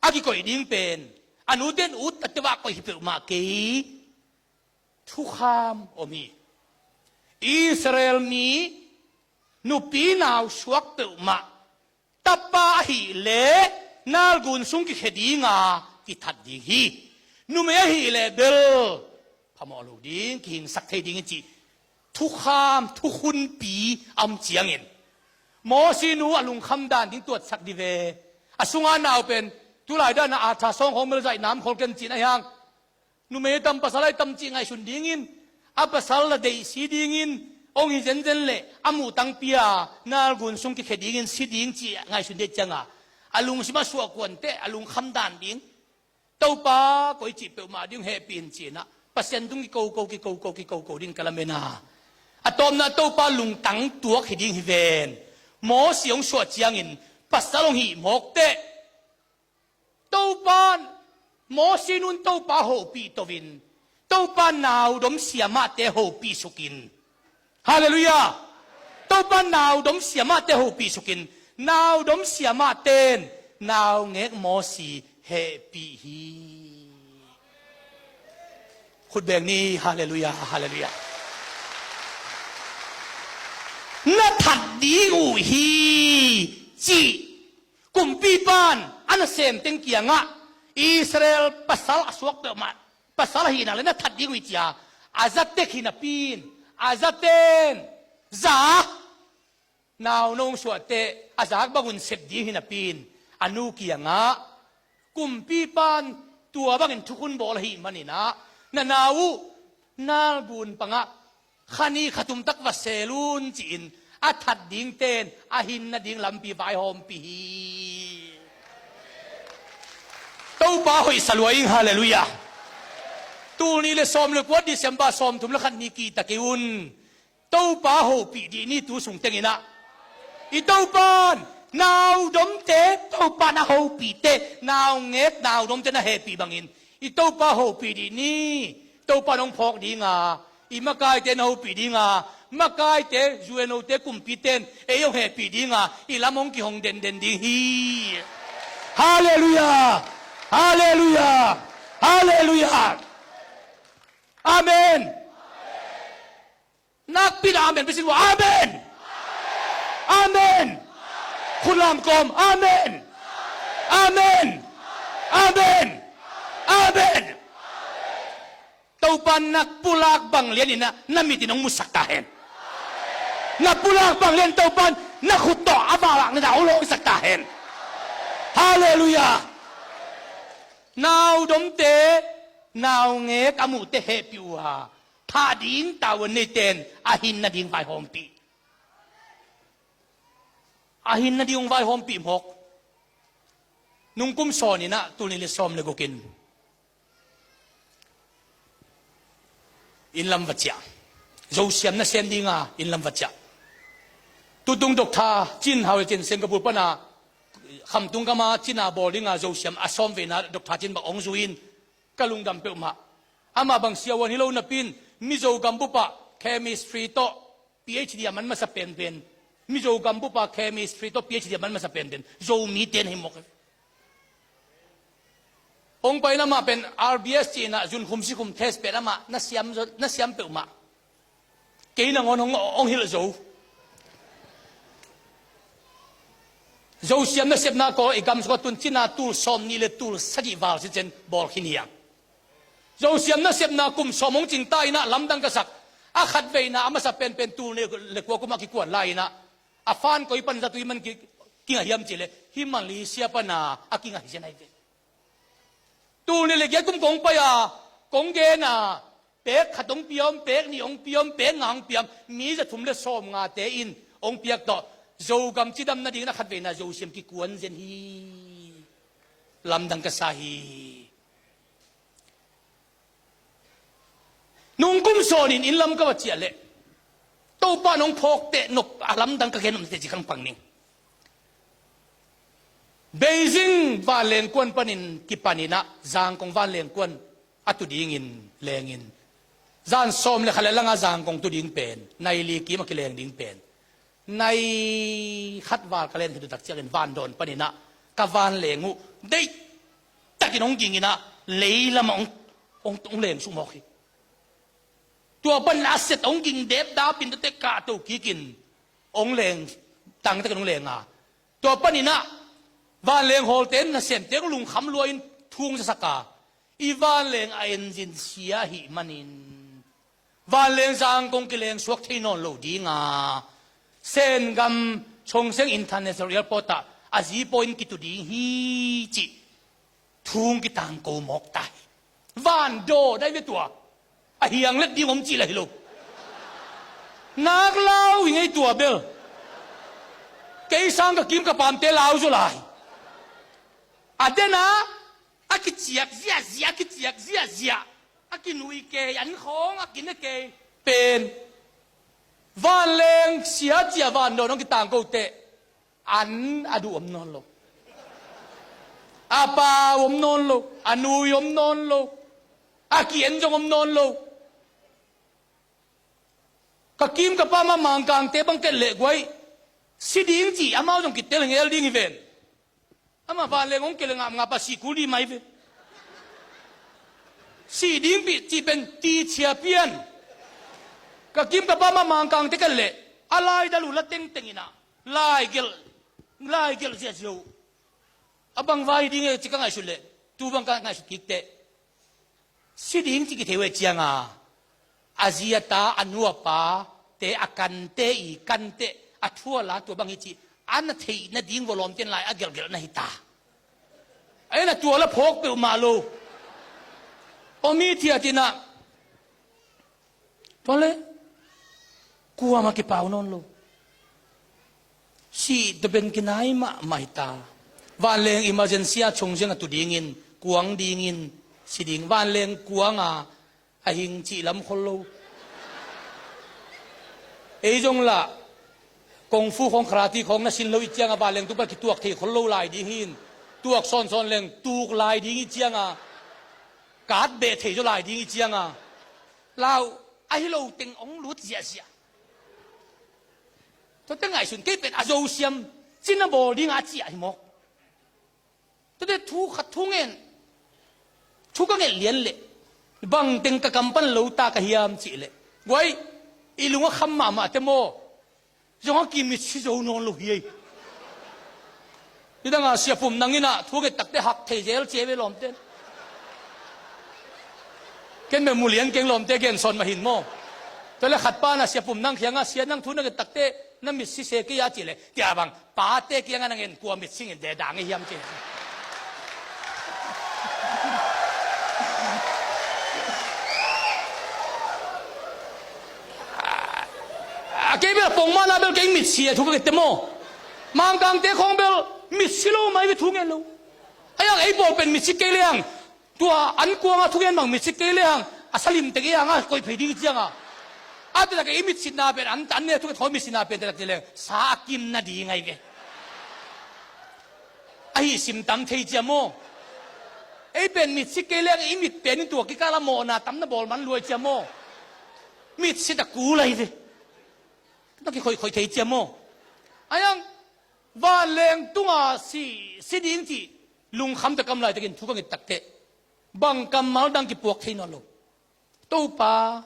a kikoih ding pen a nute in ut a tevah koih hi peuhmah kei, thukham om hi. Israel mi nupi nau suak peuhmah tapa ahih leh Nile gun sung kikhia dinga kithat ding hi. Numei ahih leh bel phamawh lo ding, kihingsak thei ding hi cih thukham, thukhunpi a om ciangin, Mosi nu a lungkham dan ding tuatsak dih ve. A sunga nau pen tulai dana a tha sawng khawng melzaih nam khol ken cihna hiang. Numei tam pasal ai tam cih ngaihsun dingin, a pasal la deih si dingin, hong hi zenzen leh a muh tangpi a Nile gun sung kikhia dingin si ding cih ngaihsun dih cianga, a lungsim a suahkuan teh, a lungkham dan ding. Topa, koi cih peuhmah ding hehpih in ci-in ah, Pasian tung kikoko, kikoko, kikoko ding ka lamen a. A tawpna Topa lungtang tuak hi ding hi ven. Mosi hong suah ciangin pasal hong hih mawk teh, Topa, Mosi nun Topa hopih toin, Topa naudom siamahte hopih sukin. Halleluiah. Topa naudom siamahte hopih sukin, naudom siamahte in naungek Mosi hehpih hi. Khut beng ni, halleluiah, halleluiah. Na that ding uh hi, cih kumpipa in a nasem teng kiangah, Israel pasal a suak peuhmah, pasal ahih nak leh na that ding uh hi, ci-a a zatek hi napi in, a zaten za nau nong suah teh a zak bangun sep ding hi napi in, a nu kiangah, kumpipa in tua bangin thukhun bawl ahih manin ah, na nau uh Nile gun pangah kha nih kha thum tak va sel un, ci-in a that dingte in a hin nading lampi vaihawmpih hi. Topa hoihsa lua ing, halleluiah. Tul nih le sawm le kua, December sawm thum le khat ni kihta kei un. Topa hopih dih ni tu sung teng in ah. I Topa in naudomte, Topa in a hopihte, naungek naudomte na hehpih bangin, i Topa hopih dih ni. Topa in hong phawk dinga, i makaite na hopih dinga, makaite, U N O te, kumpite in ei hong hehpih dinga, i lam hong kihong denden ding hi. Halleluiah! Halleluiah! Halleluiah! Amen. Nakpi-in amen pia sin ua. Amen. Amen. Khut lam kawm. Amen. Amen. Amen. Amen. Topa in na pulak bang lianin na mit in hong musak ta hen. Na pulak bang lianin Topa in na khut tawh a valak na dah hong lawngsak ta hen. Halleluiah. Naudomte, naungek a muhte hehpih uh a, thah ding tavuan neite in a hin nading vaihawmpih. A hin nading hong vaihawmpih mawk. Nungkum sawnin ah tul nih le sawm le guk in inn lam va ciah. Zosiam nasem dinga inn lam va ciah. Tutung Doctor Cin Hau Cin Singapore pana Khamtung gama Cina bawl dinga Zosiam a sawm veina Doctor Cin bang hong zui in ka lungdam peuhmah. Amah bang siavuan hi lo napi-in Mizo gam bupah chemistry tawh P H D a man masa penpen, Mizo gam bupah chemistry tawh P H D a man masa penpen Zomite in hi mawk hi. Hong pai in amah pen R B S cih in ah zunkhum sikhum test pen amah na siam zo, na siam peuhmah. Kei nangawn hong, hong hilh zo. Zosiam nasepna kawl i gam sungah tun Cina tul sawm nih le tul sagih val sitsen bawl khin hi hang. Zosiam nasepna kum sawm hong cing ta in ah lamdang ka sak. A khat veina a masa penpen tul nih le kua kum a kikuan lai in ah a fan koi pan zat uh hih man ki, kingah hiam cih leh hih Malaysia pana a kingah hi zen ahi ve. Tul nih le giat kum kong pai a, kong gen a, pek khat hong pia om, pek nih hong pia om, pek nga hong pia om, mi za thum le sawm ngate in hong piak tawh Zogam cidam nadingin a khat veina Zosiam kikuan zen hi. Lamdang ka sa hi. Nungkum sawnin inn lam ka va ciah leh Topa in hong phawkteh nop a lamdang ka gen om teh ci kang pang ning. Beijing vanleng kuan panin kipan in ah Zangkong vanleng kuan a tu dingin leng in, zan sawm le khat le langa Zangkong tu ding pen nai li kim a kileng ding pen nai khat val ka len khit uh tak ciangin vandawn panin ah ka vanleng uh deih takin hong ging in ah lei lamah hong, hong, hong leng suk mawk hi. Tua panin a set hong ging depdap in tuate kahto kikin hong leng, tangtakin hong leng a, tua panin ah vanleng hawlte in nasemte hong lungkham lua in thu hong zasak a, i vanleng a engine sia ahih manin vanleng Zangkong kileng suak thei nawn lo dinga Sengam Chongsheng International Airport ah a zipaw in kitu ding hi cih thu hong kitangko mawk ta hi. Vandawn ahi ve tua. A hiang let ding om cih lah hi lo. Nak lau hi ngei tua bel. Kei sang ka kim ka pamte lau zaw lai. A den a, a kiciak ziahziah, a kiciak ziahziah. A kinui kei, an khawng a kine kei pen vanleng sia ci-a vandawn hong kitangko teh an a duh om nawn lo. A pau om nawn lo, a nui om nawn lo, a ki-en zong om nawn lo. Ka kim ka pam a Mangkangte bang ket leh guai si ding ci amau zong kitel ngel ding hi ven. Amah vanleng hong kel ngapngap a sih kul dih mai ve. Sih ding pi cih pen ti cia pian. Ka kim ka pam a Mangkangte ket leh a laidal uh la tengteng in ah laigelh, laigelh ziahziah uh. A bang vai ding e ci ka ngaihsut leh tu bang ka ngaihsut kik teh si ding ci kithei uh e cianga a zi a ta a nu a pate a kante i kanteh a thu a la tua bang hi cih a na theih nading vawlawmte in lai a gelhgelh na hi ta. A en a tua la phawk peuhmah lo. Aw mi thiat in ah tua le kuamah kipau nawn lo. Sih tua pen kinai mahmah hi ta. Vanleng emergency a Chongsheng a tu dingin, kuang dingin, si ding vanleng kuanga a hing cih lam khol lo. Ei zong lah kung fu khawng karate khawng na sin lo i cianga vanleng tuk bel kituak thei khol lo lai ding hi in, tuak sawnsawn leng tuk lai ding i cianga kat beh thei zaw lai ding i cianga lau ahi lo teng hong lut ziahziah. Tuate ngaihsun kei pen a Zosiam cina bawl dingah a ciah hi mawk. Tuate thu khat thu ngen, thu ka nget lian leh bangteng ka kam pan lo ta ka hiam cih leh, guai, i lung a kham mahmah te maw? Zong a kimitsi zo nawn lo hi ei. Nidanga Sia Pum Nang inah thu nget takte hak thei zel cia ve lawmte. Ken bel mu lian keng lawmte gensawn mah hin maw. Tua le khat pa na Sia Pum Nang kiangah, Sia, nang thu na nget takte na mitsi se kei a cih leh, tia bang pate kiangah na ngen kua mitsi ngin deda ngei hiam cih. A kei bel pongmana bel kei mitsi a thu ka kete maw? Mangkangte khawng bel mitsi lo mai ve thu ngen lo. A yang ei pawl pen mitsi kei lehang, tua an kuanga thu ngen bang mitsi kei lehang a salim tek ei hanga koih phei ding cianga. A tetak ei mitsitna pen an tan ne thu ngen khawng mitsitna pen tetak ci leng sa a kim nading ai ve. Ahi sim tam thei cia maw? Ei pen mitsi kei leng i mit pen in tua kikala mawhna tam na bawl man luai cia maw? Mitsi ta kul ai ve. Na kikhoihkhoih thei cia maw? A yang vanleng tunga si, si ding cih lungkham ta kam laitakin thu ka nget takteh bang kammal dang kipuak thei nawn lo. Topa,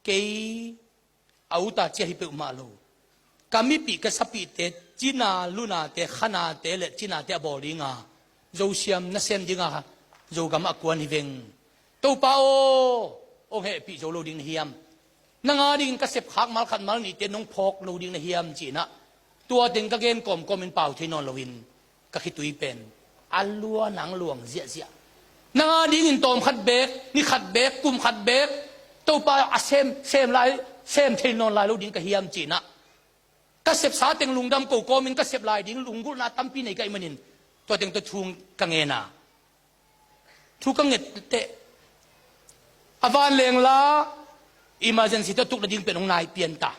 kei a uta cia hi peuhmah lo. Ka mipih ka sapihte cina lunate khanate le cinate a bawl dinga Zosiam nasem dinga Zogam a kuan hi veng. Topa aw, hong hehpih zo lo ding na hiam? Nanga dingin ka sepkhak malkhat malnihte nong phawk lo ding na hiam cinah tua teng ka gen kawmkawmin pau thei nawn loin ka khitui pen a lua nang luang ziahziah. Nanga dingin tawmkhat beek, nikhat beek, kumkhat beek Topa a sem, sem lai, sem thei nawn lai lo ding ka hiam cinah ka sepsa teng lungdam ko kawmin ka sep lai ding lunggulhna tampi nei ka hih manin tua teng tawh thu ka ngena. Thu ka nget teh a vanleng la emergency tawh tukna ding pen hong nai pian ta.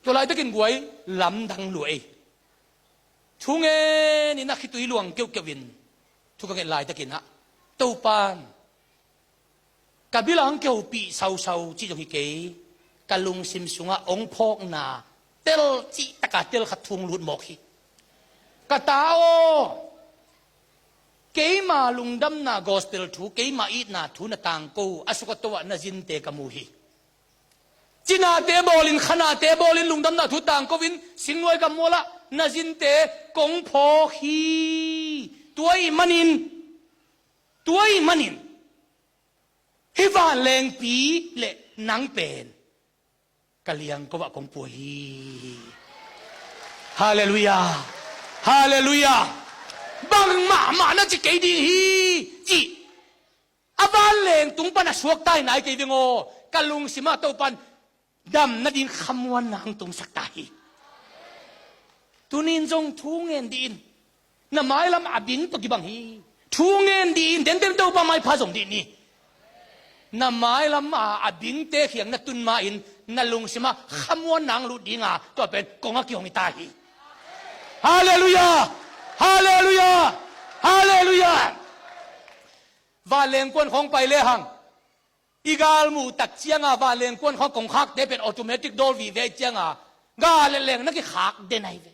Tua laitakin guai lamdang lua ei. Thu ngenin a khitui luang keuhkeuhin thu ka nget laitakinah Topan ka bilang kehopih sausau cih zong hi kei. Ka lungsim sungah hong phawkna tel cihtaka tel khat thu hong lut mawk hi. Ka ta aw, keima lungdamna gospel thu, keima itna thu na tangko a suk a to ah na zinte ka mu hi. Cinate bawlin, khanate bawlin, lungdamna thu tangko in singluai gammualah na zinte kong phawk hi. Tua ih manin, tua ih manin hih vanlengpi le nang pen ka liangko ah kong pua hi. Halleluiah. Halleluiah. Bang mahmah na ci kei ding hi cih a vanleng tung pan a suakta hi nai kei veng aw. Ka lungsimah Topan dam nading khamuanna hong tungsak ta hi. Tunin zong thu ngen dih in. Na mailam a bing tawh kibang hi. Thu ngen dih in, tenten Topa maipha zong dih ni. Na mailam a, a bingte khiang na tun ma-in na lungsimah khamuanna hong lut dinga tua pen kong a kihong hi ta hi. Halleluiah. Halleluiah. Halleluiah. Vanleng kuan khawng pai lehang i galmuh tak cianga vanleng kuan khawng kongkhakte pen automatic dawl vive cianga gal letleng na kikhak den ahi ve.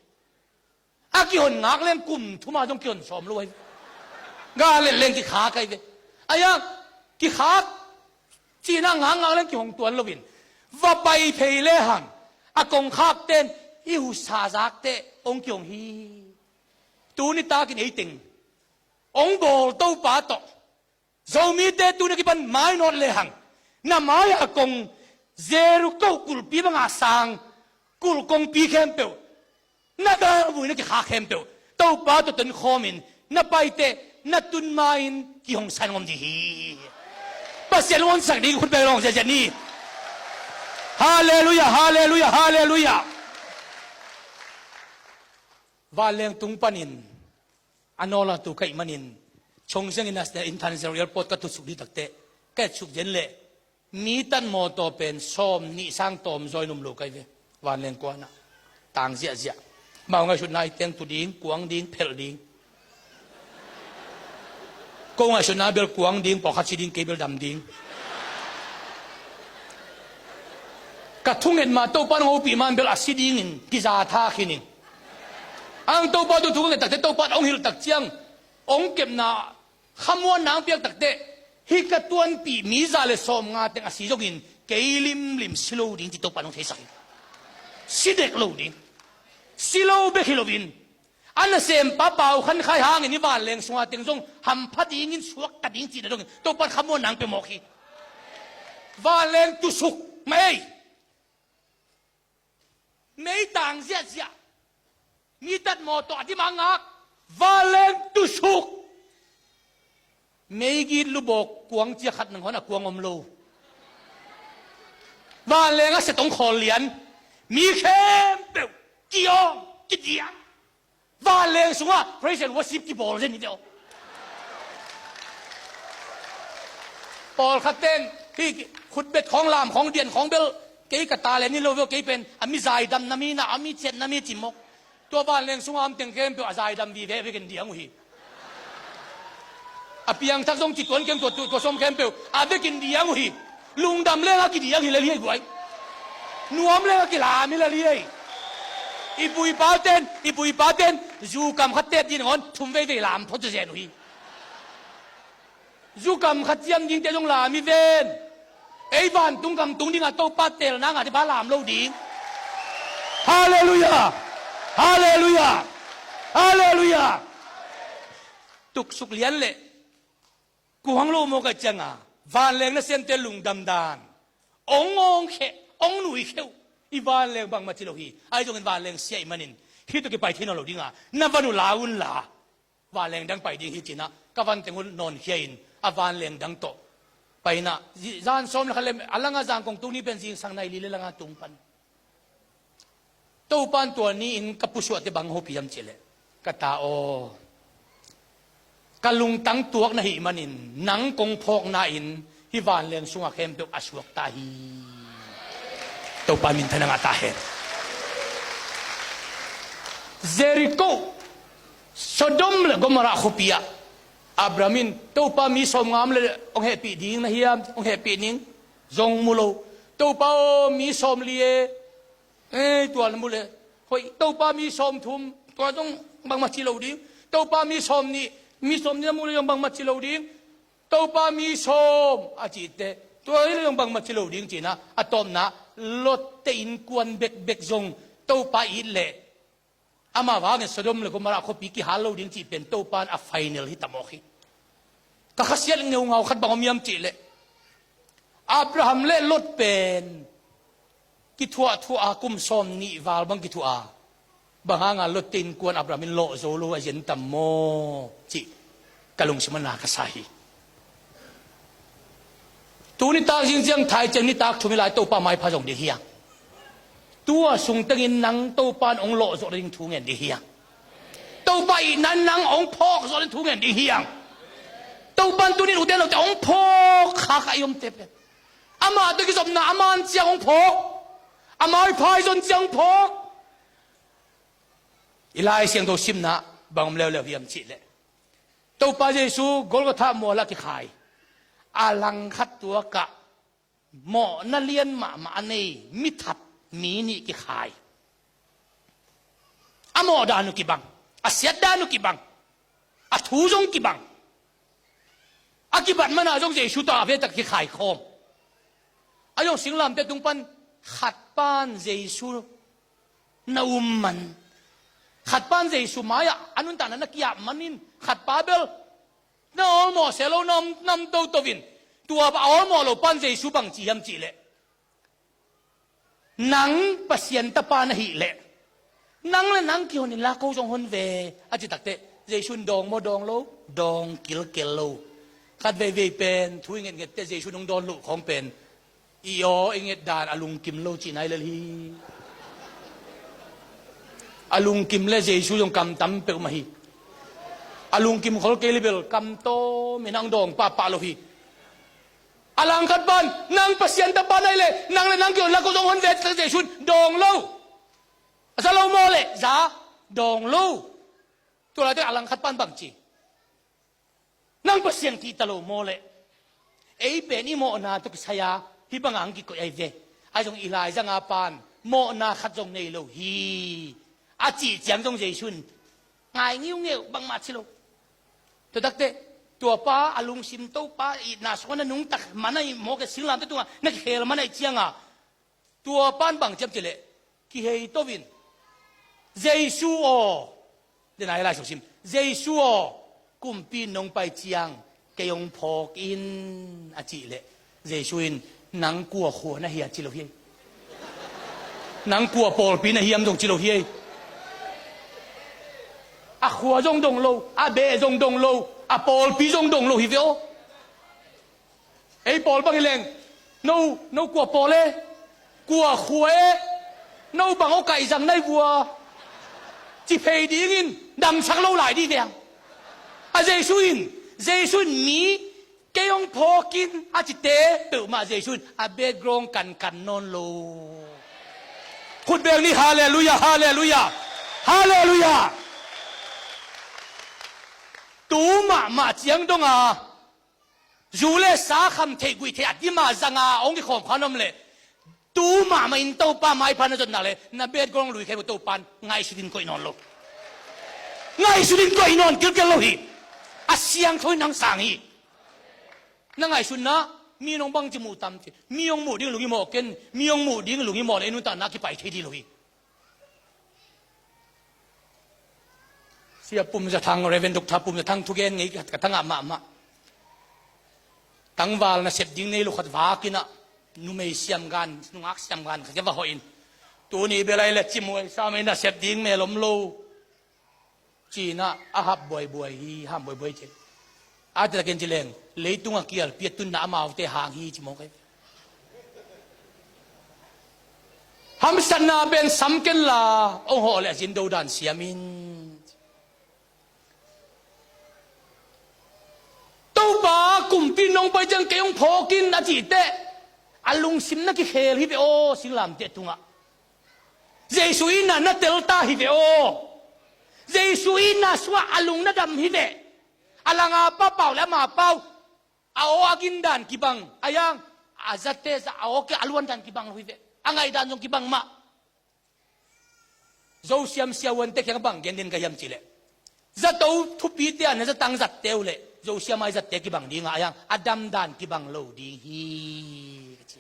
A kihon ngak leng kum thuma zong kihon sawm lo ahi ve. Gal letleng kikhak ahi ve. Aia kikhak cina ngakngak leng kihong tuan loin va pai phei lehang a kongkhakten i husa zakte hong kihong hi. Tuni takin eiteng hong bawl Topa tawh Zomite tuna kipan mainawt lehang na mai-a kong Jericho kulhpi banga sang kulh kongpi khempeuh, na galvui na kikhak khempeuh Topa tawh tonkhawmin na paite na tun ma-in kihong san ngom dih hi. Pasian hong honsak ding khut bel hong ziahziah ni. Halleluiah, halleluiah, halleluiah. Vanleng tung panin a nawla tu ka hih manin Chongzeng International Airport ka tutsuk dih takteh ka etsuk zen leh mi tan mawtaw pen sawm nih sang tawm zawi num lo ka hi ve. Vanleng kuanah tang ziahziah. Mau ngaihsutna i teng tu ding, kuang ding, phelh ding. Ko ngaihsutna bel kuang ding, pawlkhat si ding, kei bel dam ding. Ka thunget ma Topa in hong hopih man bel a si dingin kiza tha khin ing. Ang Topa tu thu ka nget takte Topa in hong hilh tak ciang hong kepna khamuanna hong piak takte hih ka tuanpih mi za le sawmnga teng a si zongin kei limlim si lo ding ci Topa in hong theisak hi. Si dek lo ding. Si lo bek hi loin a nasempa Pau Khan Khai hangin i vanleng sunga teng zong hampha dingin suak ka ding cihna dongin Topa in khamuanna hong pia mawk hi. Vanleng tusuk mah ei. Meitang ziahziah. Mi tatmawh tawh a dim a ngak. Vanleng tusuk. Meigit lubawk kuang cia khat nangawn a kuang om lo. Vanleng a sia tong khawl lian. Mi khempeuh kiawm kidiang. Vanleng sungah praise and worship kibawl zen hi ve aw. Pawlkhat ten hih khutbet khawng lam khawng dian khawng bel kei ka talent hi lo ve aw, kei pen a mi zaidam na mi na a mi ciat na mi ci mawk. Tua vanleng sungah om teng khempeuh a zaidam vive a vekin diang uh hi. A piangthak zong ci tuan keng tua, tua, tua sawm khempeuh a vekin diang uh hi. Lungdam leng a kidiang hi lel hi ei guai. Nuam leng a kilam hi lel hi ei. I pu i pa ten, i pu i pa ten zu kam khat tep ding nangawn thum veivei lam phot zen uh hi. Zu kam khat ciam dingte zong lam hi ven. Ei vantung kam tung dingah Topa teelna ngah ding pa lam lo ding. Halleluiah. Halleluiah. Halleluiah. Tuksuk lian le kuang lo maw ka cianga vanleng nasemte lungdam dan ong ngawngkheh ong nuikheh uh. I vanleng bangmah ci lo hi. Ahi zongin vanleng sia ih manin hih tawh kipai thei nawn lo dinga na van uh la unla vanleng dang pai ding hi cinah ka van teng uh nawnkhia in a vanleng dang tawh painah zan sawm le khat le a langa zangkong tuni pen zingsang nai li le langa tung pan Topan tua ni-in ka pusuahte bang hopih hiam cihleh ka ta aw, ka lungtang tuak na hih manin nang kong phawkna in hih vanleng sungah khempeuh a suakta hi. Topa minthanna ngah ta hen. Jericho, Sodom le Gomorrah khuapi ah Abraham in Topa mi sawm ngam le hong hehpih ding na hiam, hong hehpih ning zong mu lo. Topa aw mi sawm li e, ei tua na mu le hoih. Topa mi sawm thum tua zong bangmah ci lo ding. Topa mi sawm nih, mi sawm nih na mu le zong bangmah ci lo ding. Topa mi sawm a cihte tua hi le zong bangmah ci lo ding cinah a tawpna Lot te innkuan bekbek zong Topa it leh ama vangin Sodom le Gomorrah khuapi kihal lo ding cih pen Topan a final hi tamawk hi. Ka khasiat ngeungau khat bang om hiam cihleh Abraham le Lot pen kithuahthuah a kum sawm nih val bang kithuah a bang hanga Lot te innkuan Abraham in lawh zo lo a zian tam maw cih ka lungsim a na ka sa hi. Tu nitak zingziang thai ciang nitak thum i lai Topa maipha zong ding hiang. Tua sung tengin nang Topa in hong lawhzawh ding thu ngen ding hiang. Topa i nan nang hong phawk zawh ding thu ngen ding hiang. Topa in tunin ute naute hong phawk khak a i omte pen amah tawh kizopna a man ciang hong phawk. A maipha i zon ciang hong phawk. I Lai Siangtho simna bang om leuleu hiam cihleh Topa Jesu Golgotha mualah kikhai a langkhat tuakah mawhna lian mahmah a nei mithat mi nih kikhai. A mawh dan uh kibang, a siat dan uh kibang, a thu zong kibang. A kibat mana zong Jesu tawh a vetak kikhai khawm. A zong singlamte tung pan khat pan Jesu na um man, khat pan Jesu mai-ah a nuntakna na kiap manin khat pa bel na awlmawh seh lo, na om, na om toto in. Tua a awlmawh lo pan Jesu bang ci hiam cihleh nang Pasian tapa na hih leh nang le nang kihon inla ko zong hon ve a ci takteh Jesu in dawng maw, dawng lo, dawng kilkel lo. Khat veivei pen thu i ngetngette Jesu in hong dawn loh khawng pen i aw i nget dan a lungkim lo cihna hi lel hi. A lungkim le Jesu zong kam tam peuhmah hi. A lungkim khol kei le bel kam tawm in hong dawng pahpah lo hi. A langkhat pan nang Pasian tapa na hih leh nang le nang kihon inla ko zong hon ve cih takteh Jesu in dawng lo. A za lo maw leh za, dawng lo. Tua laite a langkhat pan bang ci? Nang Pasian kihta lo maw leh ei pen i mawhna tawh kisai-a hih banga hong kikoih ahi ve. Ahi zong i lai zanga pan mawhna khat zong nei lo hi, a cih ciang zong Jesu in ngai ngiungeu, bangmah ci lo. Tua takteh tua pa a lungsim, Topa itna sungah na nungtak man ahih mawk e, singlamteh tungah na kikhel man ahih cianga tua pan bang ciam cileh kihei to in, Jesu aw, den ai lai suksim, Jesu aw, kumpi nong pai ciang kei hong phawk in, a cih leh Jesu in, nang kua khua na hi a ci lo hi ei. Nang kua pawlpi na hiam zong ci lo hi ei. A khua zong dong lo, a beh zong dong lo, a pawlpi zong dong lo hi ve aw. Ei pawl bang hi leng, no, no kua pawl e, kua khua e, no bang aw kaihzang nai vua, ci phei dingin damsak lo lai dih veng. A Jesu in, Jesu in mi, kei hong phawk in a cite peuhmah Jesu in a background kankan nawn lo. Khut beng ni, halleluiah, halleluiah, halleluiah. Tu mahmah ciang donga zu le sa kham theih guih theih a dima zanga hong kikhawm kha na om leh, tu mahmah in Topa maipha na zotna le na background lui khe uh Topa in ngaihsut in koih nawn lo. Ngaihsut in koih nawn kilkel lo hi. A siangtho in hong sang hi. Na ngaihsutna mi in hong bangci muh tam ci, mi hong muh ding lunghimawh ken, mi hong muh ding lunghimawh le i nuntakna kipai thei dih lo hi. Sia Pum Za Thang, Reverend Doctor Pum Za Thang thugen ngei ka, ka tangah mahmah. Tangval nasep ding nei lo khat vakin ah, numei siamgan, nungak siamgan khat ka va hawh in, tuni bel ai le cimuai sam ei, nasep ding mel om lo, ci-in ah a hap buaibuai hi, ham buaibuai ci. A tetakin ci leng, leitungah kialpi a tunna amaute hang hi ci mawk ei. Hamsatna pen sam kenla, hong hawh leh a zin dodan siam in. Topa kumpi nong pai ciang kei hong phawk in a cih teh, a lungsim na kikhel hi ve aw, singlamteh tungah. Jesu itna na telta hi ve aw. Jesu itna sungah a lung na dam hi ve. A langa pa pau le ama pau, a aw a gindan kibang, a yang, a zate za a aw ke a luandan kibang lo hi ve. A ngaihdan zong kibang mah. Zosiam siavuante kiang bang gen den ka hiam cih leh, zato thupite a na zatang zatte uh leh Zosiam a i zatte kibang ding a, a yang a damdan kibang lo ding hi, ka ci.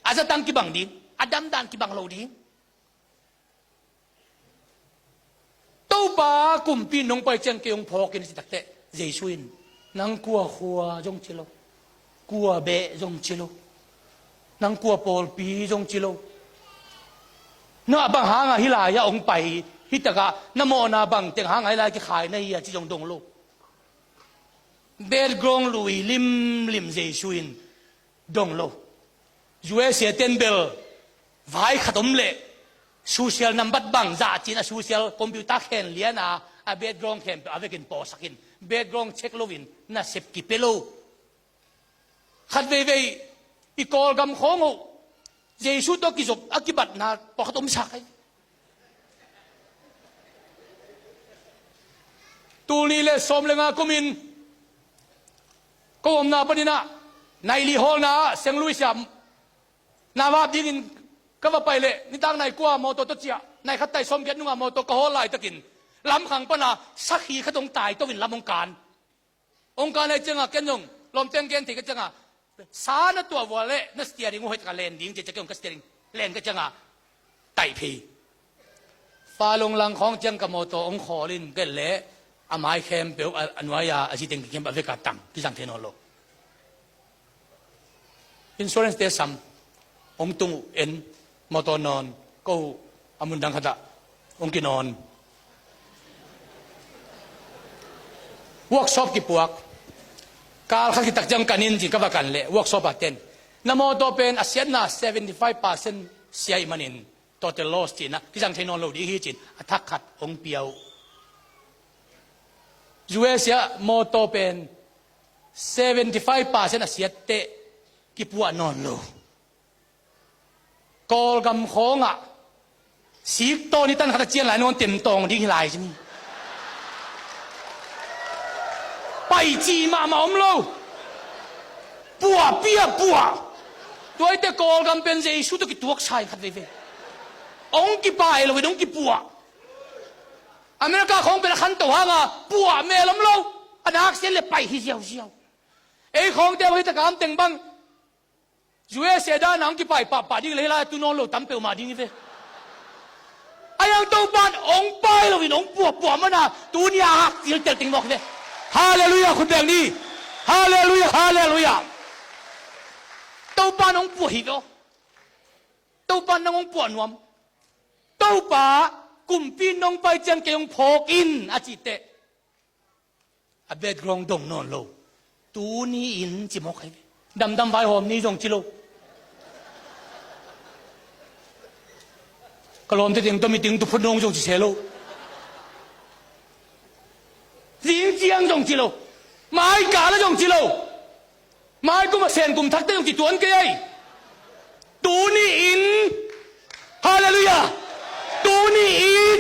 A zatang kibang ding, a damdan kibang lo ding. Topa kumpi nong pai ciang kei hong phawk in a ci takteh, Jesu in, nang kua khua zong ci lo, kua beh zong ci lo, nang kua pawlpi zong ci lo. Na bang hanga hih lai-ah hong pai, hih takah na mawhna bang teng hanga hih lai kikhai na hi a ci zong dong lo. Background lui limlim Jesu in dong lo. U S A ten bel vai khat om leh social nambat bang zah ci-in a social computer khen lian a, a background khempeuh a vekin pawsak in, background check loin nasep kipia lo. Khat veivei i Kawlgam khawng uh Jesu tawh kizop a kibatna pawlkhat omsak hi. Tul nih le sawm le nga kumin ko omna panin ah, nai li hawlna ah Seng Louis ah na vap dingin ka va pai leh, nitak nai kua mawtaw tawh ciah, nai khat tai sawmgiat nungah mawtaw ka hawl laitakin lamkhang pana sakhi khat hong taito in lam hong kan. Hong kan ahih ciangah ken zong lawmteng gen thei ka ciangah, sa na tuah vua leh na steering uh hoih takah len ding ci, cia kei hong ka steering len ka ciangah taih phei. Falong lang khawng ciang ka mawtaw hong khawl in ka et leh a mai khempeuh a, a nuai-a a ziteng kikhempeuh a vekah tang, kizang thei nawn lo. Insurance te sam hong tung uh, en, mawtaw nawn, ko uh a mun dang khatah hong kinawn. Workshop kipuak. Kal khat kitak ciang kan in ci-in ka va kan leh workshop ah ten, na mawtaw pen a siatna seventy five percent sia ih manin total loss ci-in ah kizang thei nawn lo ding hi ci-in a thak khat hong pia uh. U S A ah mawtaw pen seventy five percent a siat teh kipuah nawn lo. Kawlgam khawngah siktawn i tan khat a cian lai nawn temtawng ding hi lai ci ni. Pai cih mahmah om lo. Puah piah puah. Tuaite Kawlgam pen Jesu tawh kituaksa in khat veivei. Hong kipai loin hong kipuah. America khawng pen a khanto hanga puah mel om lo. A nak sian le pai hi ziauziau. Ei khawngte bang hi takam teng bang U S A dan a hong kipai pahpah ding le hi lai a tu nawn lo tam peuhmah ding hi ve. A yang Topan hong pai loin hong puahpuah mana tuni a hak ciltel teng mawk hi ve. Halleluiah, khut beng ni. Halleluiah, halleluiah. Topan hong puah hi ve aw. Topan nang hong puah nuam. Topa, kumpi nong pai ciang kei hong phawk in a cih teh a background dong nawn lo. Tuni in ci mawk ahi ve. Damdam vaihawm ni zong ci lo. Ka lawmte teng tawh meeting tu phut nong zong ci se lo. Zing ciang zong ci lo. Mai kal a zong ci lo. Mai kum a Sen kum thakte zong ci tuan kei ai. Tuni in. Halleluiah. Tuni in.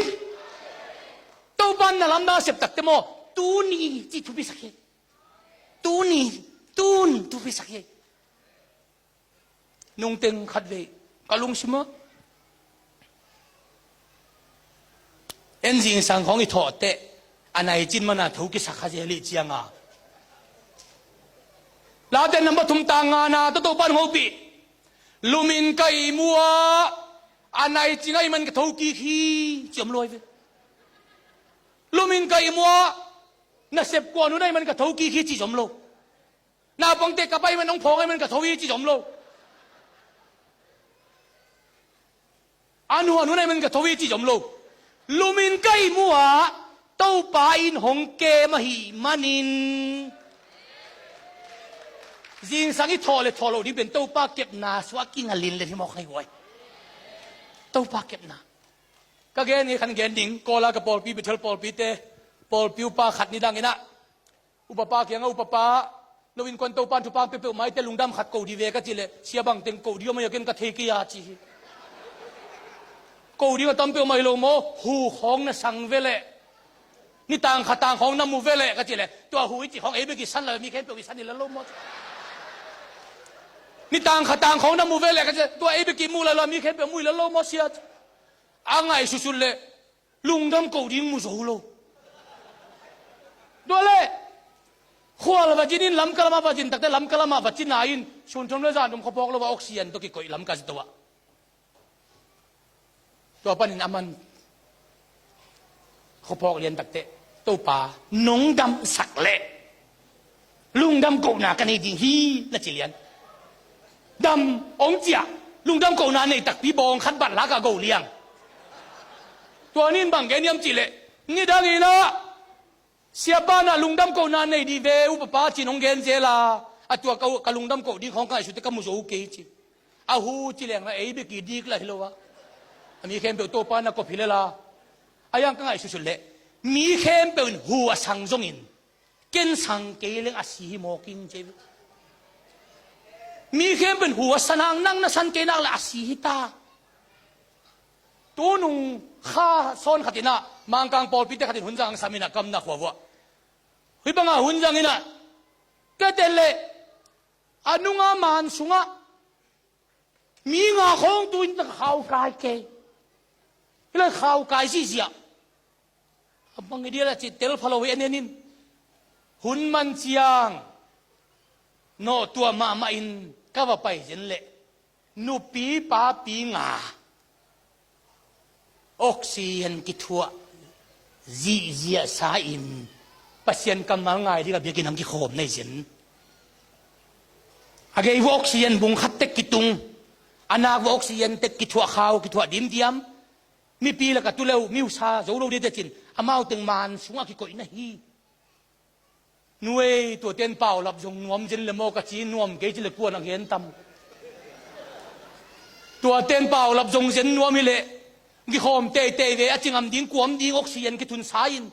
Topan na lam na sep takte maw, tuni ci thupi sak hi. Tuni, tun thupi sak hi. Nungteng khatvei ka lungsimah en zingsang khawng i thawh teh a nai cin mana tho kisak kha zel ih cianga. Late nambat thum tang ngana tawh Topan hopih. Lumin ka ihmu a a nai cing ahih man ka tho kik hi ci om lo ahi ve. Lumin ka ihmu a nasep kuan hun ahih man ka tho kik hi ci zom lo. Naupangte ka pai man hong phawng ahih man ka tho hi ci zom lo. An huan hun ahih man ka tho hi ci zom lo. Lumin ka ihmu a Topa in hong kem ahih manin zingsang i thawh le thawh loh ding pen Topa kepna suah kingalin le hi mawk ahi huai. Topa kepna. Ka gen ngei khan gen ding, Kawla ka pawlpi, Bethel pawlpite, pawlpi upa khat nidang inah upapa kiangah, upapa, no innkuan Topan thupha peuhpeuh maite lungdam khat ko dih ve ka cih leh, sia bangteng ko dih om ahi a, ken ka thei kei a ci hi. Ko ding a tam peuhmah hi lo maw, hu khawng na sang ve leh. Nitang khatang khawng na mu ve leh ka cih leh, tua hu i cih khawng ei bek i san la, mi khempeuh i san hi la lo maw. Nitang khatang khawng na mu ve leh ka cih leh, tua ei bek i mu la lo, mi khempeuh mu hi la lo maw sia. A ngaihsutsut leh lungdam ko ding mu zo lo. Tua leh khual va zin in Lamka lamah va zin takte, Lamka lamah va cina in sun thum le zan thum khuaphawk lo a oxygen tawh kikoih Lamka zin to ah. Tua panin aman khuaphawk lian takte, Topa nong damsak leh lungdam kohna ka nei ding hi na ci lian. Dam hong ciah, lungdam kohna nei takpi bawng khat bat lakah go liang. Tua nin bang gen hiam cih leh, nidang inah siapa na lungdam kohna nei dih ve upapa cin hong gen zel a, a tua ka, ka lungdam koh ding khawng ka ngaihsut teh ka mu zo kei ci. A hu ci leng la ei bek i dik la hi lo a, a mi khempeuh Topa na kop hi lela. A yang ka ngaihsutsut leh mi khempeuh in hu a sang zongin ken sang kei leng a si hi mawk ing ci. Mi khempeuh in hu a sa nak, nang na san kei nak leh a si hi ta. Tunung kha sawn khat inah Mangkang pawlpite khat in hun zang sam inah kamna khuavuah. Hih banga hun zang inah ka tel leh a nunga man sungah mi nga khawng tu in khaukai kei. Hih lai khaukai zihziah. A bang i dial a cih tel pha lo hi en en in. Hun man ciang nawh tua mahmah in ka va pai zen leh nupi papi nga oxygen kithuah zihziah sa in Pasian kammal ngai dingah biakinn ah kikhawm na hi zen. A gei vua oxygen bung khat tek kitung, a nak vua oxygen tek kithuah khau, kithuah dimdiam. Mipi lakah tu leu miusa zo lo dite cin amau teng man sungah kikoih na hi. Nu ei, tua ten paulap zong nuam zen le maw ka ci, nuam kei ci le kua na gen tam. Tua ten paulap zong zen nuam hi leh kikhawm teitei ve, a cingam ding kuam ding oxygen kithun sa in.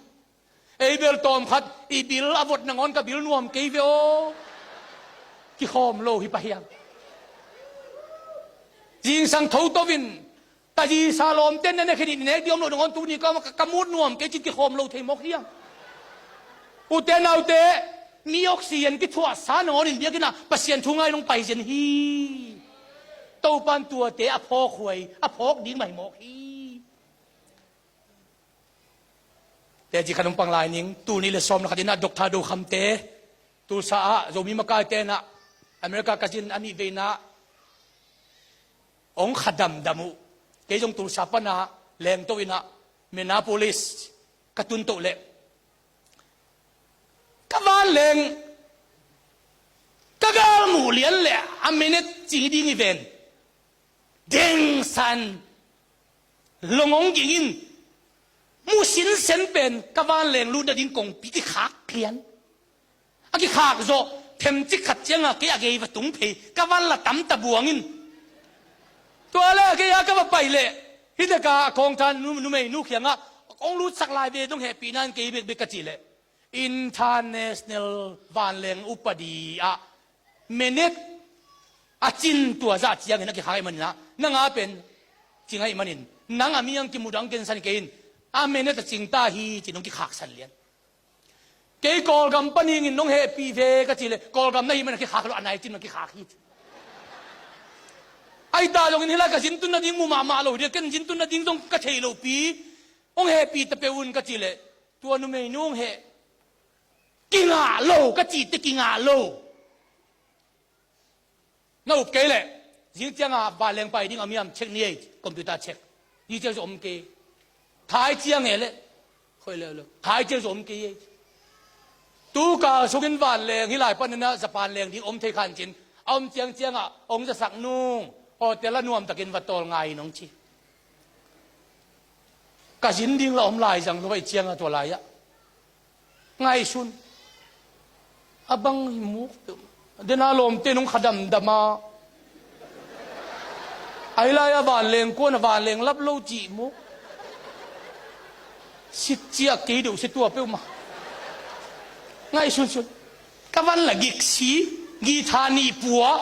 Ei bel tawm khat i bil a vot nangawn ka bil nuam kei ve aw. Kikhawm lo hi pah hiang. Zingsang tho to in. Tazi sa lawmte na ne khin in nek dih om lo nangawn tuni ka, ka, ka mut nuam kei cin kikhawm lo thei mawk hiang. Ute naute, mi oxygen kithuah sa nangawn in biakinn ah Pasian thu ngai nong pai zen hi. Topan tuate a phawk huai, a phawk ding mah hi mawk hi. Teci khat hong pang lai ning, tul nih le sawm le khat in ah Doctor Do Kham te, Tulsa ah Zomi makaite in ah America ka zin a nih vei in ah hong kha damdam uh. Kei zong Tulsa pan ah lengto in ah Minneapolis ka tun toh leh ka vanleng ka galmuh lian leh a minute cing ding hi ven. Dengsan long hong ging in, mu sinsen pen ka vanleng lut nading kongpi kikhak lian. A kikhak zawh themcik khat ciangah kei a gei va tung phei, ka van la tam ta buang in. Tua le kei a ka va pai leh hih tak a kawngtan nu, numeinu kiangah kong lutsak lai ve, dong hehpihna in kei bekbek ka cih leh International vanleng upadi ah minute a cin tua zah ciangin a kikhak ahih manin ah, nang a pen cing ahih manin nang a mi ang kimu dang gensan kei in, a minute a cing ta hi ci-in hong kikhaksan lian. Kei Kawlgam panin nong hehpih ve ka cih leh Kawlgam na hih manin a kikhak lo, a nai cin a kikhak hi. Ahi ta zongin hih lai ka zintun nading mu mahmah lo hi ding, ken zintun nading zong ka thei lopi, hong hehpih ta peuh un ka cih leh tua numeinu hong heh. Kingah lo ka cih teh kingah lo. Na up kei leh zing ciangah vanleng pai ding a miam check ni ei, computer check. Zing ciang zong om kei. Thai ciang e leh khoi leuleu, thai ciang zong om kei ei. Tu kal sungin vanleng hih lai panin ah Japan leng ding om thei khan cin, a om ciang ciangah hong zasak nung hotel ah nuamtakin va tawl ngai in hong ci. Ka zin ding la om lai zang lo ahih ciangah tua lai-ah ngaihsun. A bang hi muk peuh. Dena lawmte nong kha damdam a, ahi lai-ah vanleng kuan a vanleng lap lo cih muk. Sit ciah kei deuh se tua peuhmah. Ngaihsunsun. Ka van la gik si, githa nih pua.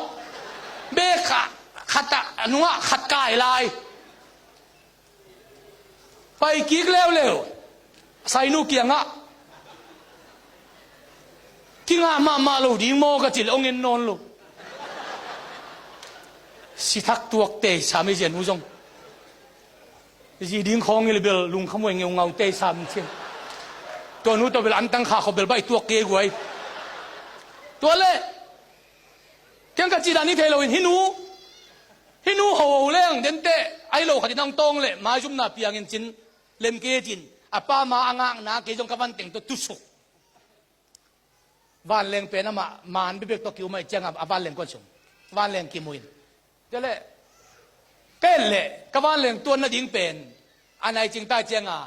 Bek khat a nungah khat kai lai. Pai kik leuleu. Sainu kiangah kingah mahmah lo ding maw ka cih leh hong en nawn lo. Si thak tuak tei sam ei zia nu zong. Zi ding khawng i le bel lungkham huai ngeungau tei sam cin. Tua nu tawh bel an tang kha khaw bel baih tuak kei guai. Tua le kiang ka cih dan i thei loin hih nu, hih nu hoho leng denteh ahi lo khatin a hong tawng leh maizumna piangin cin lem kei cin a pa ma a ngakna kei zong ka vanteng tawh tusuk. Vanleng pen amah man bebek tawh kium ahih ciangah a vanleng kuan sung vanleng kimu in. Tua leh ka et leh ka vanleng tuan nading pen a nai cing ta ciangah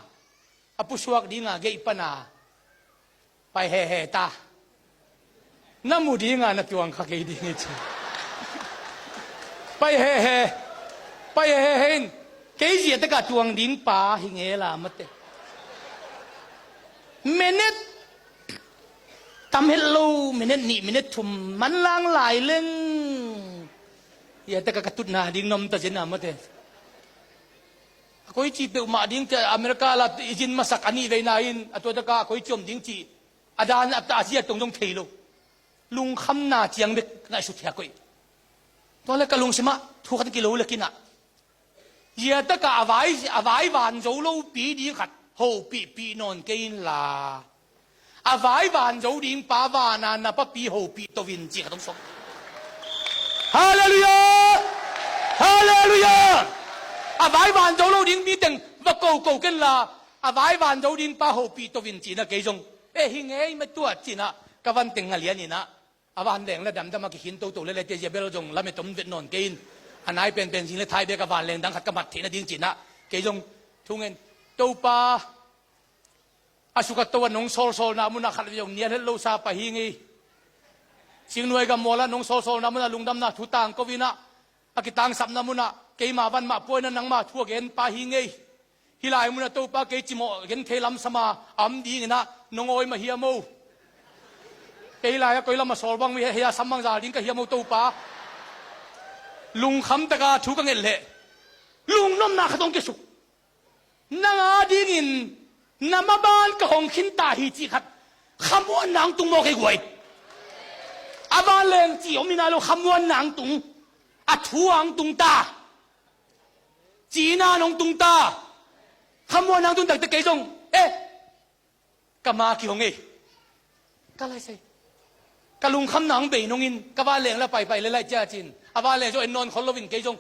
a pusuak dinga gate pana pai hehe ta. Na mu dinga na tuang kha kei ding hi ci. Pai hehe, pai hehe in. Kei zia taka tuang ding pa hi ngela mate. Minute tam het lo, minute nih minute thum manlang lai leng. Zia taka ka tutna ding nom ta zena mate. A koi ci peuhmah ding te America la i zin masak a nih veina in a tua taka a koi ci om ding ci a dan a ta a zia tong zong thei lo. Lungkhamna ciang bek ngaihsut thei a koih. Tua le ka lungsimah thu khat kilo le kinah zia taka a vai, a vai van zo lopi ding khat hopihpih nawn kei inla a vai van zo ding pa vana na papi hopih to in ci khat hong sawm. Halleluiah! Halleluiah! A vai van zo lo ding mi teng va koko kenla a vai van zo ding pa hopih to in cina kei zong e hi ngei matuah cina ka van teng a lian inah a vanleng la damdam a kikhin toto le lete zia bel zong lamet om vet nawn kei in a nai penpen zing le thai bek a vanleng dang khat ka mat theih nading cina kei zong thungen Topa a suk a to a nong sawlsawlna munah khat vei zong nial het lo sa pai hi ngei. Singnuai gam mual ah nong sawlsawlna munah lungdamna thu tangko inah a kitangsapna munah keima van mah puaina nangma thu a gen pa hi ngei. Hih lai munah Topa kei cimawh gen thei lamsama a om dinginah nong awi mah hiam o. Kei lai-ah koi lam a sawl bang hei a sam bang zal ding ka hiam o Topa. Lungkham taka thu ka nget leh lungnopna khat hong kisuk. Nang a dingin na maban ka hong khinta hi cih khat khamuanna hong tung maw kei guai. A vanleng cih om hi nai lo khamuanna hong tung. A thu ang tung ta. Cina nong tung ta. Khamuan ang tung takte kei zong. Eh. Ka ma kihong ei. Ka lai sai. Ka lungkhamna ang bei nongin. Ka vanleng la paipai le lai cia cin. A vanleng zong en nawn khol loin kei zong.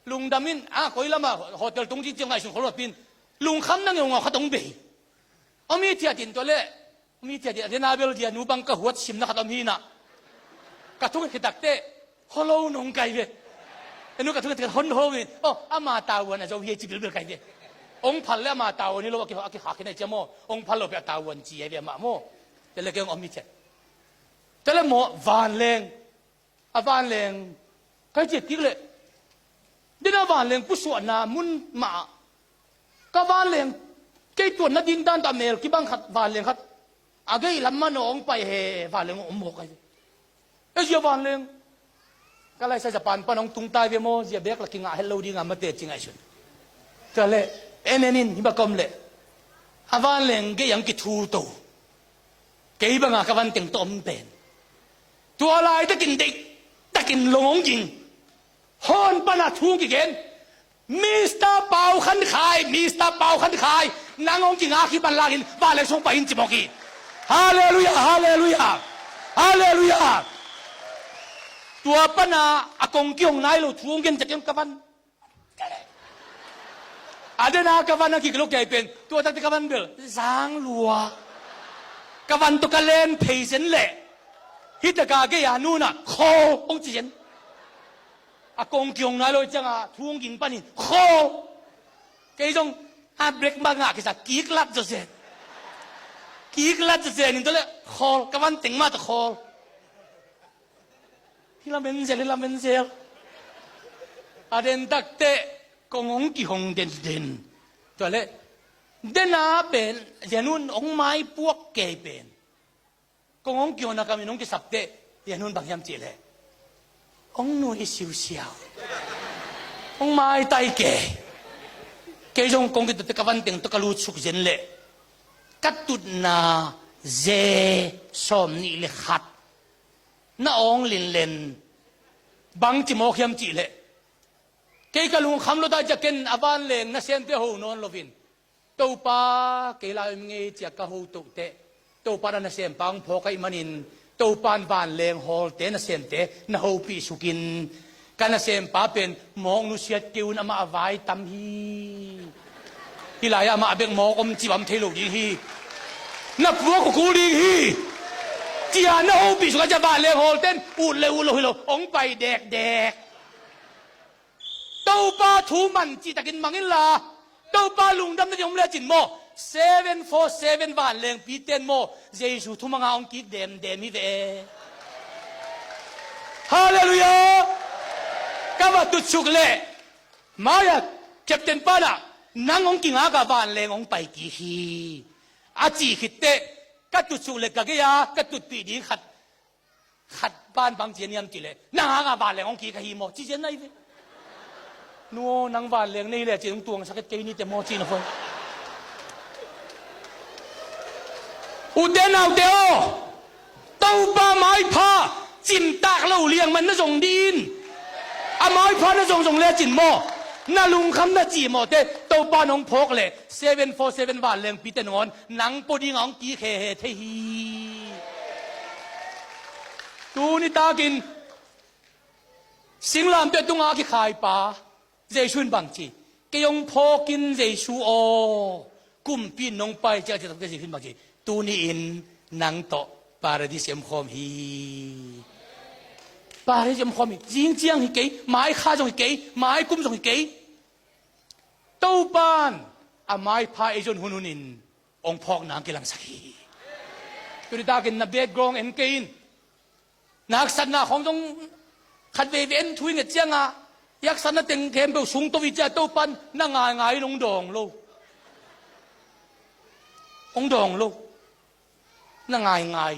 Lungdam in. A koi lama hotel tung cin cia ngaihsun khol lo pin. Lungkhamna ngeungau khat ang bei. Om hi thiat in tua le. Mi tia dia, dia na bel dia nu bang ka huat simna khat om hi na. Ka thung hi takte, holo nong kai ve. Enu ka thung hi takte, hon holo ve. Oh, ama tauan a zo hi ci bilbil kai ve. Ong phal le ama tauan hi lo, a ki, a ki khak hi na cia maw. Ong phal lo pe a tauan ci ai ve ama maw. Te le keng om hi cia. Te le maw, vanleng. A vanleng kai ciat kik leh, den a vanleng pusuahna mun mah ah ka vanleng kei tuanna ding dan tah mel kibang khat vanleng khat a gei lam man awng pai he vanleng om mawk ai. E zia vanleng ka laisa Japan pan hong tung tai ve maw, zia bek la kingah het lo ding a mate ci ngaihsun. Tua leh en en in hi bak om leh a vanleng gei ang kithu to. Kei banga ka van teng tawh om pen. Tua laitakin deihtakin long hong ging. Hawn pana thu kigen. Mister Pau Khan Khai, Mister Pau Khan Khai, nang hong kinga khi pan lakin vanleng sung pahin ci mawk hi. Halleluiah, halleluiah, halleluiah. Tua pana a kong kihong nai lo thu hong gen ciat ka van. A dena ka van a kik lo kei pen tua takte ka van bel zang lua. Ka van tawh ka len phei zen leh. Hitaka gei a nuna khaw hong ci zen. A kong kihong nai lo cianga thu hong ging panin khaw. Kei zong a brek ma ngah kisa kik lat zaw zen. Kik lat zaw zen in tawh le khawl ka van teng ma tawh khawl. Hi lamen zel, hi lamen zel. A den takte kong hong kihong denden. Tua le dena pen zianun hong maipuak kei pen kong hong kihonna kamin hong kisapte zianun bang hiam cih le hong nui siusiau. Hong maitai kei. Kei zong kong kitutte ka van teng tawh ka lutsuk zen le ka tutna ze sawm nih le khat na awng linlen bang ci mawk hiam cih leh kei ka lungkham lo ta cia ken a vanleng nasemte ho nawn lovin Topa kei lai om ngei cia ka ho tohteh Topa na nasempa hong phawk aih manin Topa in vanleng hawlte nasemte na hopih sukin ka nasempa pen mawk nusiat kei un amah a vai tam hi. Hi lai amah bek mawk om cibam thei lo ding hi. Na puak uh kul ding hi. Cia na hopih suk a cia vanleng hawlten ut le ut lo hi lo hong pai dekdek. Topa thu man cihtakin mang inla Topa lungdam na ding om lecin maw seven four seven vanlengpiten maw Jesu thumanga hong kik demdem hi ve. Halleluiah. Ka va tutsuk leh mai-ah captain pana nang hong kingaka vanleng hong pai kik hi a cih khitteh ka tutsuk le ka gei-a ka tutpih ding khat khat pan bang ci a niam cih leh nang hanga vanleng hong kik ahi maw ci cian ahi ve. Nu aw nang vanleng nei le cih hong tuangsak et kei nite maw cih na phone. Ute naute aw, Topa maipha cimtak lo liangman na zong dih in. A maipha na zong zong lecin maw na lungkham na cih mawhte Topa nong phawk leh seven four seven vanlengpite nangawn nang pua dinga hong kik hehe thei hi. Tuni takin singlamteh tunga a kikhaipa Jesu in bangci kei hong phawkin Jesu aw kumpi in nong pai ciah ciah takte Jesu in bangci tuni-in nang tawh Paradis i omkhawm hi. Paradis i omkhawm hi. Zing ciang hi kei, mai kha zong hi kei, mai kum zong hi kei. Topan a maipha ei zon hunhunin ong phawkna ang kilangsak hi. Tuni takin na background en kei in. Na haksatna khawng zong khat veivei en thu i nget cianga i haksatna teng khempeuh sungto i cia Topan na ngaingai in ong dawng lo. Ong dawng lo. Na ngaingai.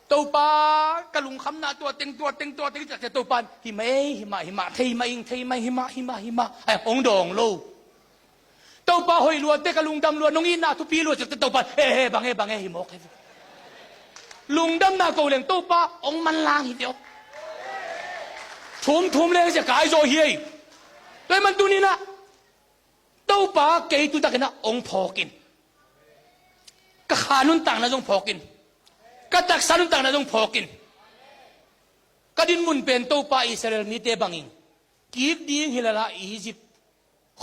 Topa ka lungkhamna tua teng tua teng tua teng ciah ciah Topan himah ei himah himah thei mah ing thei mah himah himah himah ai ong dawng lo. Topa hoih luate ka lungdam lua nong itna thupi lua ciah ciah Topan he he bang he bang he himawk he. Lungdamna ko leng Topa ong manlang hi teo. Thum thum leng sia kai zaw hi ei. Tua ahih man tuni-in ah Topa kei tutakin ah hong phawk in. Ka kha nuntakna zong phawk in. Ka taksa nuntakna zong phawk in. Ka dinmun pen Topa Israel mite bangin kik ding hi lala Egypt,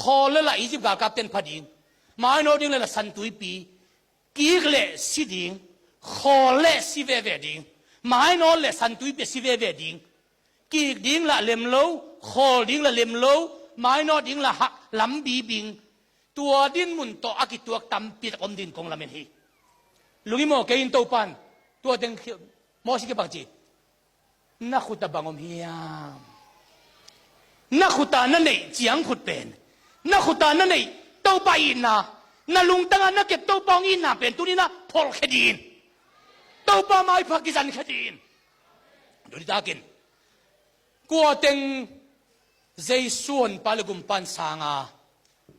khawl lala Egypt galkapten pha ding, mainawt ding lala San Tuipi, kik le si ding, khawl le si veve ding, mainawt le San Tuipi si veve ding, kik ding lah lem lo, khawl ding lah lem lo, mainawt ding lah hak lam bibing. Tua dinmun tawh a kituak tampi tak om ding kong lamen hi. Lungi maw, kei in Topan tua teng khi-, Moses kiang bang ci, na khut ah bang om hiam? Na khut ah na neih ciang khut pen, na khut ah na neih Topa itna, na lungtang ah na kep Topa hong itna pen tuni-in ah pholhkhia ding in. Topa maipha kizankhia ding in. Tuni takin kua teng Jesu Honpa le Gumpa in sang a,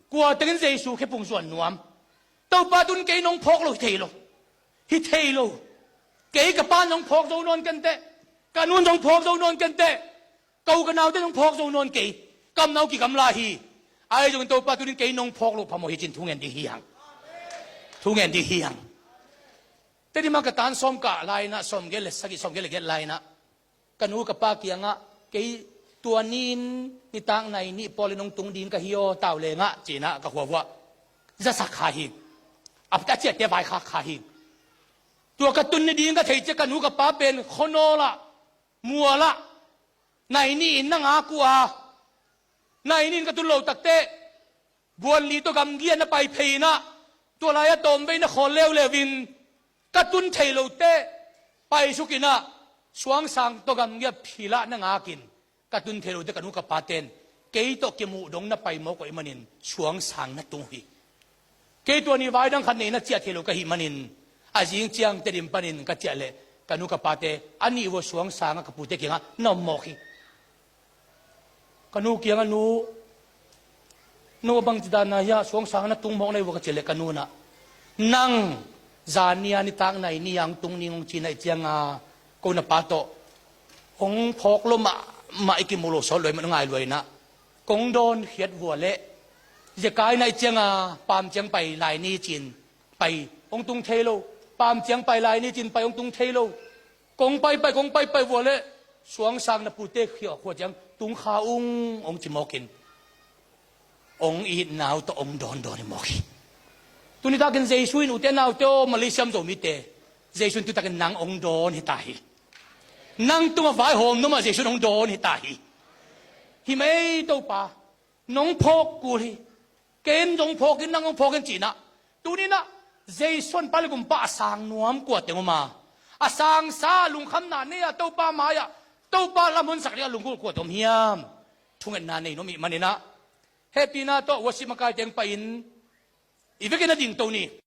kua tengin Jesu khephung zuan nuam? Topa, tun kei nong phawk lo hi thei lo. Hi thei lo. Kei ka Pa nong phawk zo nawn kei inteh. Ka nu'n zong phawk zo nawn kei inteh. Ka u ka naute nong phawk zo nawn kei. Ka omna uh kigamla hi. Ahi zongin Topa, tunin kei nong phawk loh phamawh hi, ci-in thu ngen ding hi hang. Thu ngen ding hi hang. Tedim ah ka tan sawm kah lai-in ah, sawmgiat le sagih, sawmgiat le giat lai-in ah ka nu ka pa kiangah, kei tua ni-in nitak nai nih pawl in hong tung ding ka hi aw, tau leng ah, ci-in ah ka khuavuah zasak kha hi. A, a ciahte vaikhak kha hi. Tua ka tun ni ding ka theih ciang ka nu ka pa pen khuanawl ah, mual ah, nai nih in na ngak uh a, nai nih in ka tun loh takteh buan li tawh gamgi ah na pai phei in ah, tua lai-ah tawmvei na khawl leuleu in, ka tun thei loh teh paisuk in ah, suangsang tawh gamgi ah philh ah na ngak in, ka tun thei loh teh ka nu ka pate in kei tawh kimuh dong na pai mawk uh ahih manin suangsang na tung uh hi. Kei tua ni vai dang khat nei-in ah ciah thei lo ka hih manin, a zing ciang Tedim panin ka ciah leh ka nu ka pate a nih uh a suangsang ah ka pute kiangah na om mawk hi. Ka nu kiangah, "Nu, no bangci dan a hia suangsang na tung mawk na hi uh a?" ka cih leh ka nu in ah, "Nang zan ni-a nitak nai nih a hong tung ning hong ci na hih ciangin ko na pa tawh hong phawk lua mahmah, i kimu lo sawt lua, i man ngai lua in ah, kong dawnkhiat vua leh, zekai na hih ciangin pamciang pai lai ni ci-in pai hong tung thei lo, pamciang pai lai ni ci-in pai hong tung thei lo. Kong paipai, kong paipai vua leh suangsang na pute khua ciang tung kha ung," hong ci mawk in, hong itna uh tawh hong dawndawn hi mawk hi. Tuni takin Jesu in, ute naute aw, Malaysia om Zomite, Jesu in tuni takin nang hong dawn hi ta hi. Nang tungah vaihawm nuam ah Jesu in hong dawn hi ta hi. Hi mah ei Topa, nong phawk kul hi. Kei in zong phawk in, nang zong phawk in, ci-in ah, tuni-in ah Jesu Honpa le Gumpa a sang nuam kua teng om a, a sangsa lungkhamna nei-a Topa mai-ah Topa lam honsak dingah lunggulh kua teng om hiam? Thungetna nei nuam i hih manin ah, hehpihna tawh worship makaite hong pai-in i vekin a dingto ni.